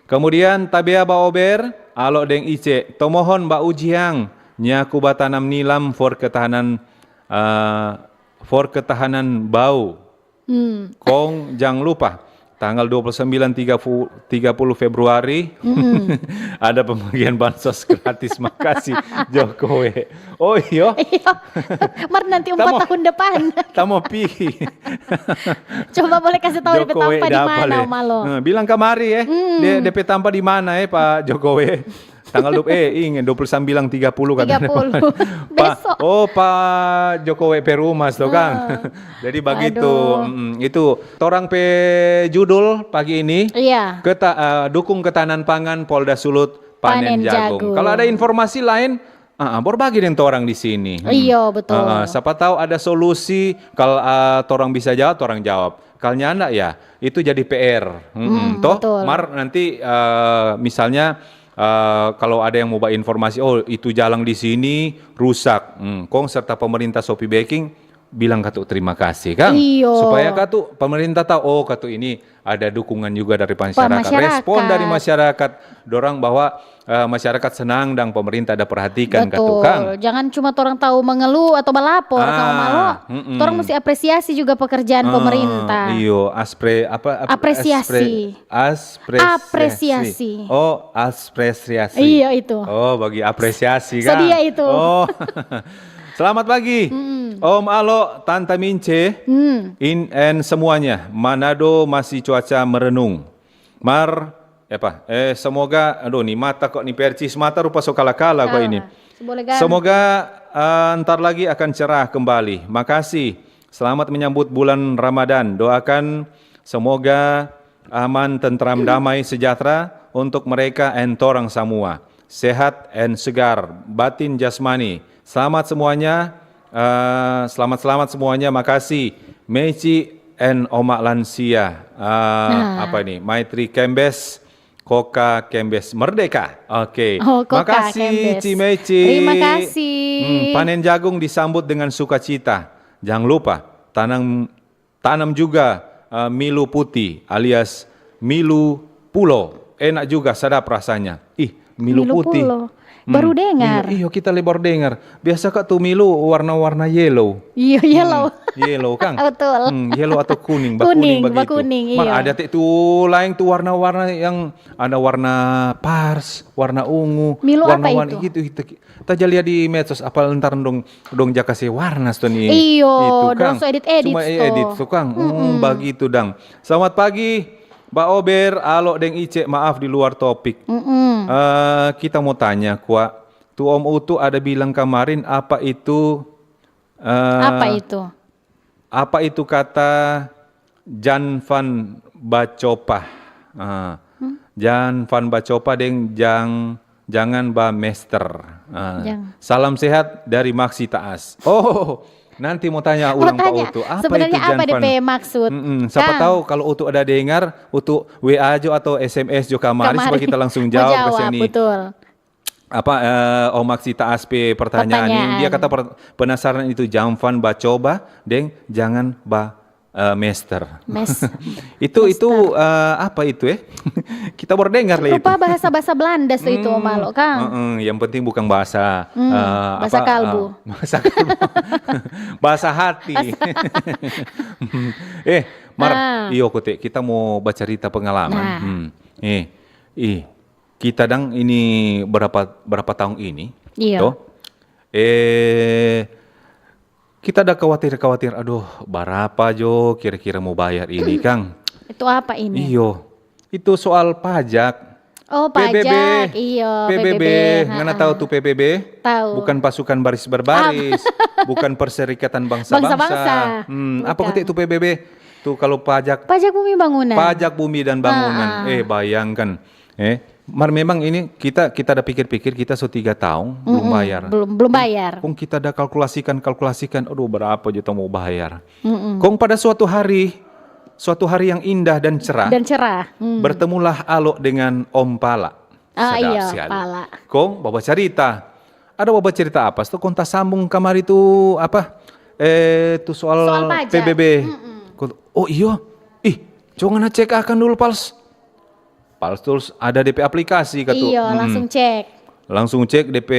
Kemudian, tabea Ba Ober, Alo deng Ice. Tomohon Ba Ujiang, nyaku batanam nilam for ketahanan, eh, for ketahanan bau. Hmm. Kong jang lupa, tanggal dua puluh sembilan, tiga puluh, tiga puluh Februari, Mm-mm. ada pembagian bansos gratis. Makasih, Jokowi. Oh iyo. Iyo. Mar nanti empat Tamo, tahun depan. Tamo pi. Coba boleh kasih tahu depe Jokowi tampa di dapa mana, le? Om Alo? Nah, bilang kamari, eh. Hmm. De-, depe tampa di mana, eh, Pak Jokowi? Tanggal dua puluh, eh, ingat, dua puluh sembilan, tiga puluh katanya. Tiga puluh. Pa-, Besok. Oh, Pak Jokowi Perumas, to, Kang? Ah. Jadi bagitu, Aduh. Mm, itu. Torang pe judul pagi ini, Iya. keta-, eh, dukung ketahanan pangan Polda Sulut panen Panen jagung. jagung. Kalau ada informasi lain, ah, ah, baru bagi deng torang di sini. Hmm. Iyo, betul. Ah, ah, siapa tahu ada solusi, kalau, ah, torang bisa jawab, torang jawab. Kalau nyanda, ya, itu jadi P R. Mm-mm. Mm-mm, Toh, betul. Mar nanti, eh, misalnya, eh, kalau ada yang mau ba informasi, "Oh, itu jalang di sini rusak." Hmm, kong serta pemerintah so pi beking, bilang katu terima kasih, kang. Iyo. Supaya katu pemerintah tahu, oh, katu ini ada dukungan juga dari masyarakat. Pa masyarakat. Respon dari masyarakat, dorang bahwa, eh, masyarakat senang dang pemerintah ada perhatikan katu, Betul. kang. Jangan cuma torang tahu mengeluh atau melapor, Ah, kang Malo. Mm-mm. Torang mesti apresiasi juga pekerjaan Ah, pemerintah. Iyo, aspre-, apa, ap-, Apresiasi. aspre-, aspresiasi. Apresiasi. Oh, aspresiasi. Iya, itu. Oh, bagi apresiasi, kang. Sedia itu. Oh. Selamat pagi, Mm-mm. Om Alo, Tanta Mince, Mm. in, and semuanya. Manado masih cuaca merenung. Mar, apa, eh, semoga, aduh, ni mata kok, ni percis mata rupa so kala-kala kok Ah, ini. Semoga, eh, ntar lagi akan cerah kembali. Makasih. Selamat menyambut bulan Ramadan. Doakan semoga aman, tentram, damai, sejahtera untuk mereka and torang samua. Sehat and segar, batin jasmani. Selamat semuanya, eh, selamat-selamat semuanya. Makasih. Meci and Oma Lansia. Eh, Nah. apa ini? Maitri Kembes, Koka Kembes Merdeka. Oke. Oh, Koka Makasih, Kembes. Ci Meci. Terima kasih. Hmm, panen jagung disambut dengan sukacita. Jangan lupa, tanam, tanam juga, eh, milu putih alias milu pulo. Enak juga, sadap rasanya. Ih, milu Milu putih. pulo. Baru Hmm, dengar. Iyo, iyo, kita le baru dengar. Biasa ka tu milu warna-warna yellow. Iyo, yellow. Hmm, yellow, kang. Betul. Hmm, yellow atau kuning, bakuning Kuning, bagitu. bakuning, Mar iyo. ada te tu laeng tu warna-warna yang ada warna pars, warna ungu, Milu apa warna-warni itu? gitu, gitu. Ta ja lia di medsos, apa ntar dong, dong ja kase warna sto ni. Iyo, Itu, dong kang. so edit-edit Cuma sto. edit sto, kang. Hmm, Mm-mm. bagitu, dang. Selamat pagi, Ba Ober, Alo deng Ice, maaf di luar topik. Mm-mm. Eh, kita mau tanya, kwa. Tu Om Utu ada bilang kamarin, apa itu, eh, Apa itu? apa itu kata Jan van Bacopa? Ah, Hmm? Jan van Bacopa deng jang, jangan ba mester. Ah, Jang. Salam sehat dari Maxi Taas. Oh, nanti mau tanya Mau ulang, Pak tanya, Utu. Apa sebenarnya itu apa Jan van depe maksud? Mm-mm. Siapa Kang. tahu kalau Utu ada dengar, Utu W A jo atau S M S jo kamari Kamari. supaya kita langsung Mau jawab, jawab, kasihan nih. betul. Apa, eh, Om Maxi Taas pe pertanyaan ini, Pertanyaan. dia kata per-, penasaran itu, Jan van Bacopa deng jangan ba, eh, mester. Mes-, Itu, itu, mester. eh, apa itu, eh? Kita baru dengar lah itu. Rupa bahasa-bahasa Belanda so itu, Om Hmm, Alo, kang. heeh, yang penting bukan bahasa, Hmm, eh, bahasa apa, kalbu. eh, bahasa kalbu. Bahasa hati. Bahasa Eh, Mar, Ah. iyo, kote, kita mau bacarita pengalaman. Nah. Hmm. Eh, ih, kita dang ini berapa, berapa tahun ini, Iya. toh? Eh, kita ada khawatir-khawatir, "Aduh, barapa jo kira-kira mau bayar ini, Kang?" Itu apa ini? Iyo, itu soal pajak. Oh, P B B. pajak. Iyo, P B B. P B B. Ngana Heeh. tahu tu P B B? Tahu. Bukan pasukan baris berbaris, Apa? bukan perserikatan bangsa-bangsa. Bangsa-bangsa. Hmm, apa Bukan. kote tu P B B? Tu kalau pajak Pajak bumi bangunan. Pajak bumi dan bangunan. Ah, ah. Eh, bayangkan. Eh, Mar memang ini kita, kita ada pikir-pikir, kita so tiga tahun belum bayar. Belum, belum bayar. Kong kita ada kalkulasikan, kalkulasikan, aduh, berapa juta mau bayar. Mm-mm. Kong pada suatu hari, suatu hari yang indah dan cerah, dan cerah. Hmm. Bertemulah Alo dengan Om Pala. Ah, iya, sekali. Pala. Kong bawa cerita. Ada bawa cerita apa? Sto kong tasambung kamari tu apa? Eh, tu soal, soal P B B. Mm-mm. Oh iyo. Ih, coba ngana cek akan dulu, Pals. Pals terus ada D P aplikasi katu. Iyo, langsung cek. Langsung cek D P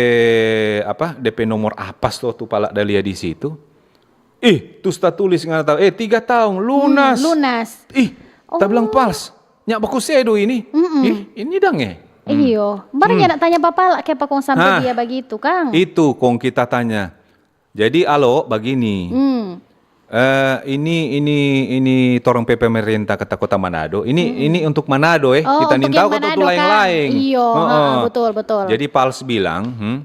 apa? D P nomor apa sto tu Pala da lia di situ. Ih, tu sta tulis ngana tahu. Eh, tiga tahun lunas. Hmm, lunas. Ih, ta bilang Pals. Nya baku sedu ini. Mm-mm. Ih, ini dang eh. Iyo, baru nyanda tanya papa lah, kiapa kong sampe dia bagitu, kang? Itu kong kita tanya. Jadi, Alo, bagini. Hmm. Eh, ini, ini, ini torang pe pemerintah kata Kota Manado. Ini, ini untuk Manado, eh. Oh, kita nintau kata tu laeng-laeng. Iyo, betul, betul. Jadi, Pals bilang, hmm,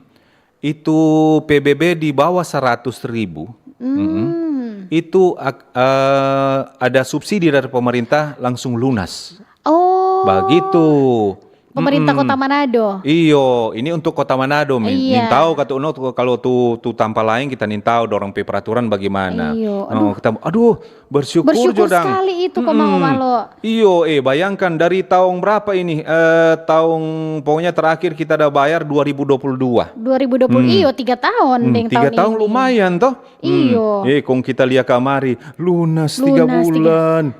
itu P B B di bawah seratus ribu, itu eh, ada subsidi dari pemerintah langsung lunas. Oh. Bagitu. Pemerintah Kota Manado. Iyo, ini untuk Kota Manado, Mi. Iya. Nintau katu no, kalau tu, tu tampa laeng kita nintau dorang pe peraturan bagaimana. Iyo, aduh. Kita, aduh, bersyukur jo dang. Bersyukur sekali itu, kong Mang Malo. Iyo, eh, bayangkan dari tahun berapa ini? Eh, tahun, pokoknya terakhir kita ada bayar dua ribu dua puluh dua. Dua ribu dua puluh, iyo, tiga tahun deng tiga tahun ini. Lumayan toh. Iyo. Eh, kong kita lia kamari, lunas tiga bulan.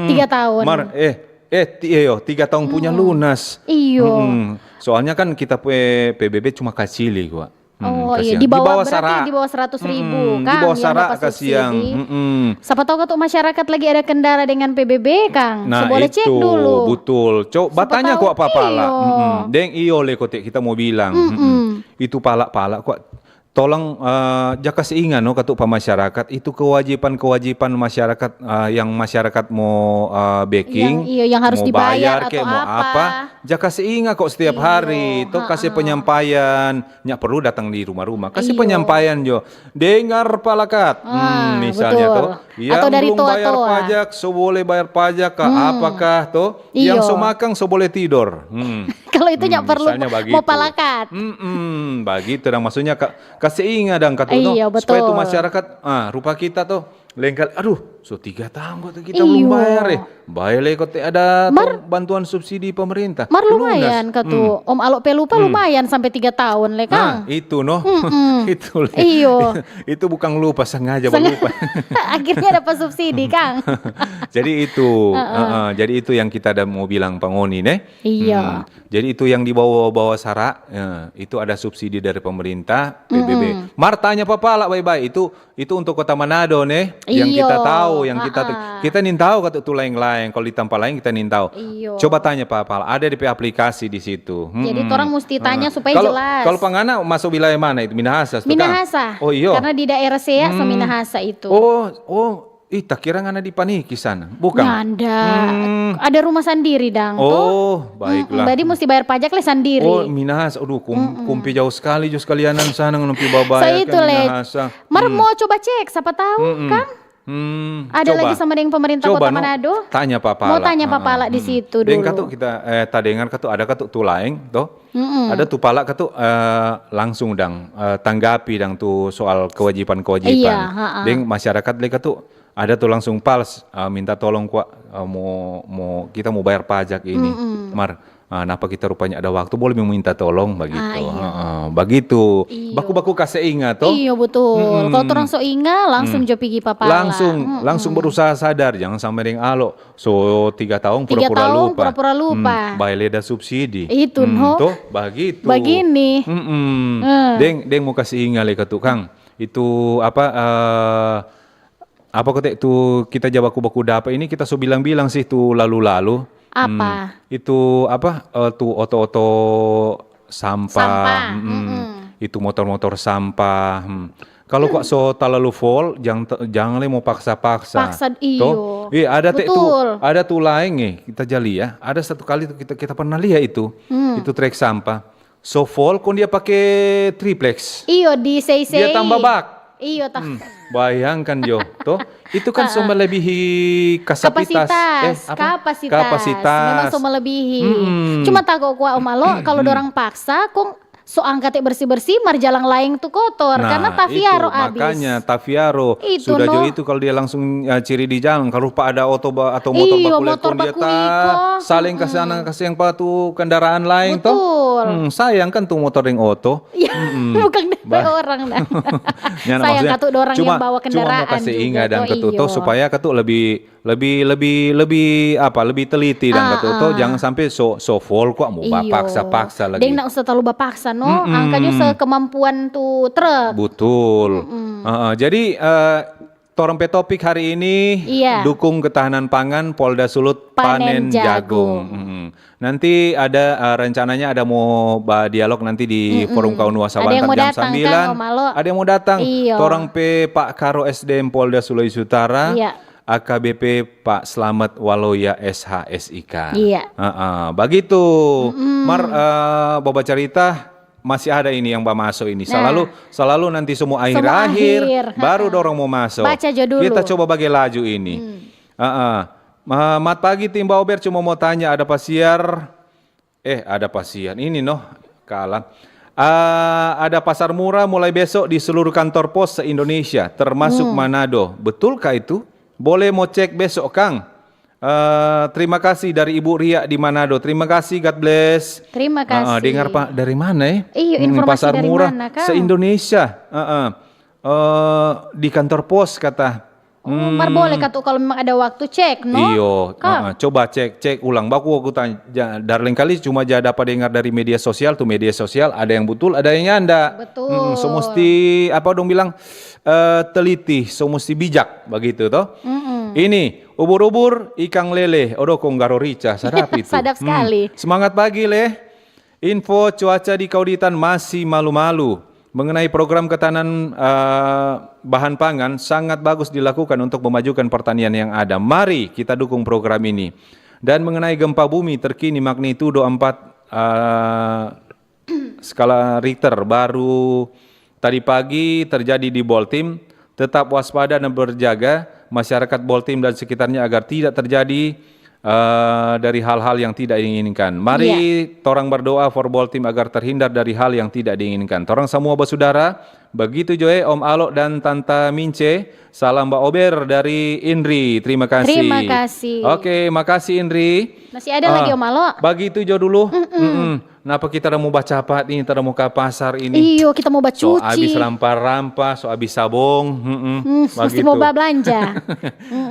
Tiga tahun. Mar, eh, eh, ti-, eh, yo, tiga tahun punya lunas. Iyo. Soalnya kan kita pe P B B cuma kacili kwa. Oh, iya, di bawah, berarti di bawah seratus ribu, kang, di bawah sara kasih yang. Sapa tahu katu masyarakat lagi ada kendala dengan P B B, kang. Nah, so boleh cek dulu. Betul. Coba tanya kwa pala. Deng iyo le kote kita mau bilang. Itu pala-pala kwa. Tolong, eh, ja kase inga no katu pa masyarakat, itu kewajiban-kewajiban masyarakat, eh, yang masyarakat mo, eh, beking, yang, iyo, yang harus dibayar ke, atau mo apa, ja kase inga kok setiap hari, to kase penyampaian, nya perlu datang di rumah-rumah, kase penyampaian jo, dengar palakat, hmm, misalnya to, yang belum bayar pajak, so boleh bayar pajak ka, apakah to, yang so makang, so boleh tidor. Hmm. Kalau itu nya perlu mo palakat. Hmm, bagitu dang, maksudnya ka, Kase inga dang katu no, supaya tu masyarakat, ah, rupa kita to, lengkal, aduh, so tiga tahun katu kita belum bayar eh. Bae le kote ada bantuan subsidi pemerintah. Mar lumayan katu, Om Alo pe lupa lumayan sampe tiga tahun le, kang. Nah, itu no. Itu le. Iyo. Itu bukang lupa, sengaja balupa. Akhirnya dapat subsidi, kang. Jadi itu, jadi itu yang kita ada mau bilang pa ngoni ne. Iya. Jadi itu yang di bawah-bawah sara, eh, itu ada subsidi dari pemerintah, P B B. Mar tanya papa lah bae-bae, itu, itu untuk Kota Manado ne, yang kita tahu, yang kita, kita nintau kata tu laeng-laeng, kalau di tampa laeng kita nintau. Coba tanya papa lah, ada di aplikasi di situ. Jadi torang musti tanya supaya jelas. Kalau pa ngana masuk wilayah mana itu? Minahasa, Minahasa. Oh iyo. Karena di daerah Sea so Minahasa itu. Oh, oh. Ih, takira ngana di Paniki sana. Bukang. Nyanda. Ada rumah sandiri dang. Oh, baiklah. Jadi musti bayar pajak le sandiri. Oh, Minahasa. Aduh, kumpi jauh sekali jo sekalianan sana ngana pi babayar ka Minahasa. Mar mo coba cek, sapa tahu kang. Ada lagi sama deng pemerintah Kota Manado. Tanya papa. Mo tanya papa lah di situ dulu. Deng katu kita, eh, tadengar katu ada katu tu laeng to. Ada tu pala katu, eh, langsung dang, eh, tanggapi dang tu soal kewajiban-kewajiban. Deng masyarakat le katu ada tu langsung pals, ah, minta tolong kwa, ah, mo, mo, kita mo bayar pajak ini. Mar, ah, napa kita rupanya ada waktu boleh mo minta tolong bagitu. Bagitu. Baku-baku kase inga to. Iyo betul. Kalau torang so inga langsung jo pigi papa. Langsung, langsung berusaha sadar, jangan sampai deng alo. So tiga tahun pura-pura lupa. Tiga tahun pura-pura lupa. Bae le da subsidi. Itu no. To, bagitu. Bagini. Deng, deng mo kase inga le katu kang. Itu apa, eh, apa kote tu kita ja baku-baku dapa ini kita so bilang-bilang sih tu lalu-lalu. Apa? Itu apa, eh, tu oto-oto sampah. Itu motor-motor sampah. Kalau kwa so talalu full, jang, jang le mo paksa-paksa. Paksa, iyo. Iya, ada te tu, ada tu laeng eh, kita ja lia. Ada satu kali tu kita, kita pernah lia itu. Itu trek sampah. So full, kong dia pake triplex. Iyo, di sei-sei. Dia tambah bak. Iyo, tah. Hmm, bayangkan jo, toh. Itu kan so melebihi kasapitas. Kapasitas, Eh, apa? Kapasitas. Memang so melebihi. Mm-mm. Cuma tako kwa Om Alo, kalau dorang paksa, kong so angka te bersih-bersih, mar jalang laeng tu kotor. Karena Nah, tafiaro itu, abis. Makanya tafiaro. Itu, Sudah jo no. Itu kalau dia langsung, eh, ciri di jalan, kalau rupa ada oto ba- atau motor Iyo, baku motor lekong dia baku ta, iko. Saling kasih sana kasih yang patu kendaraan lain toh. Betul. Hmm, sayang kan tu motor deng oto. Iya, bukan dari orang dah. Ya, nah, Sayang maksudnya, katu orang cuma, yang bawa cuma mau kendaraan kasih juga ingat dan toh, katu toh iyo. Supaya katu lebih lebih lebih lebih apa lebih teliti dan Ah, katu toh ah. Jangan sampai so so full kok mau Iyo. paksa-paksa lagi. Deng nak usah terlalu bapaksa, no. Mm-mm. Angka jo sekemampuan tu truk. Betul. Heeh, jadi eh, torang pe topik hari ini Iya. Dukung ketahanan pangan Polda Sulut Panen panen, jagung. jagung. Mm-mm. Nanti ada eh, rencananya ada mau ba dialog nanti di Forum Kaunua Ada yang Sabantar mau jam datang, sembilan. Kang, Om Alo? Ada yang mau datang. Iyo. Torang pe Pak Karo S D M Polda Sulawesi Utara. Iya. A K B P Pak Slamet Waloya S H S I K. Iya. Heeh, begitu. Mar eh, baba cerita masih ada ini yang ba maso ini. Nah. Selalu selalu nanti semua akhir-akhir akhir, baru heeh. Dorong mau maso. Baca jo dulu. Kita coba bage laju ini. Heeh. Ma- Mat pagi tim Baober cuma mau tanya ada pasiar eh ada pasiar ini noh kalah. Ah, ada pasar murah mulai besok di seluruh kantor pos se-Indonesia, termasuk Manado. Betulkah itu? Boleh mau cek besok, Kang. Eh, terima kasih dari Ibu Ria di Manado. Terima kasih, God bless. Terima kasih. Ah, dengar Pak dari mana eh? Iyo, Hmm, informasi pasar dari murah mana, Kang? Se-Indonesia. Heeh. Eh, di kantor pos kata. Oh, mar boleh katu kalau memang ada waktu cek, no? Iyo, Kang. heeh, coba cek cek ulang. Baku aku tanya, ja- darling kali cuma ja dapa dengar dari media sosial tu media sosial ada yang betul, ada yang nyanda. Betul. Mm, so musti apa dong bilang eh, teliti, so musti bijak begitu toh. Ini ubur-ubur, ikang lele, odo kong garo rica, sadap itu. Sadap Hmm. sekali. Semangat pagi leh. Info cuaca di Kauditan masih malu-malu. Mengenai program ketahanan eh, bahan pangan sangat bagus dilakukan untuk memajukan pertanian yang ada. Mari kita dukung program ini. Dan mengenai gempa bumi terkini magnitudo empat eh, skala Richter baru tadi pagi terjadi di Boltim, tetap waspada dan berjaga masyarakat Boltim dan sekitarnya agar tidak terjadi eh, dari hal-hal yang tidak diinginkan. Mari torang berdoa for Boltim agar terhindar dari hal yang tidak diinginkan. Torang samua basudara, begitu jo eh Om Alo dan Tanta Mince. Salam ba Ober dari Indri. Terima kasih. Terima kasih. Oke, makasih Indri. Masih ada lagi, Om Alo? Begitu jo dulu. Mm-mm. Napa kita ada mau bacapat ini, kita ada mau ke pasar ini? Iyo, kita mau So bacuci. Abis rampa-rampa, so abis sabong. Mm-mm. Hmm, mesti mau babelanja.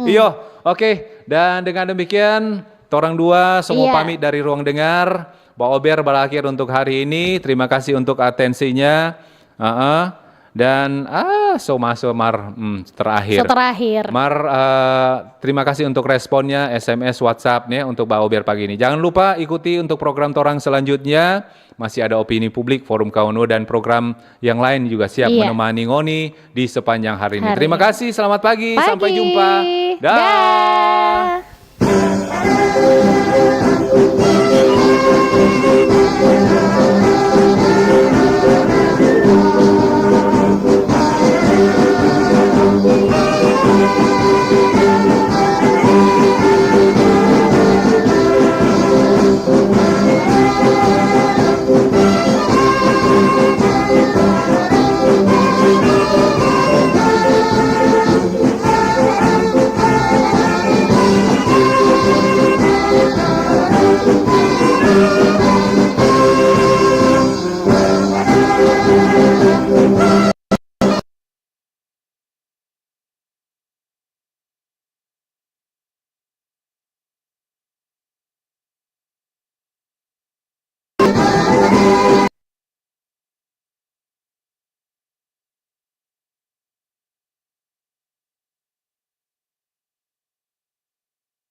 Iyo, oke. Dan dengan demikian, torang dua semua Iya. Pamit dari ruang dengar. Ba Ober berakhir untuk hari ini. Terima kasih untuk atensinya. Heeh. Dan ah so maso mar hmm, terakhir. So terakhir. Mar eh, terima kasih untuk responnya S M S, WhatsApp nih untuk Ba Ober pagi ini. Jangan lupa ikuti untuk program torang selanjutnya. Masih ada opini publik, forum kaunu dan program yang lain juga siap Iya. menemani ngoni di sepanjang hari ini. Hari Terima ini. Kasih, selamat pagi, Pagi. Sampai jumpa. Dah. Dah.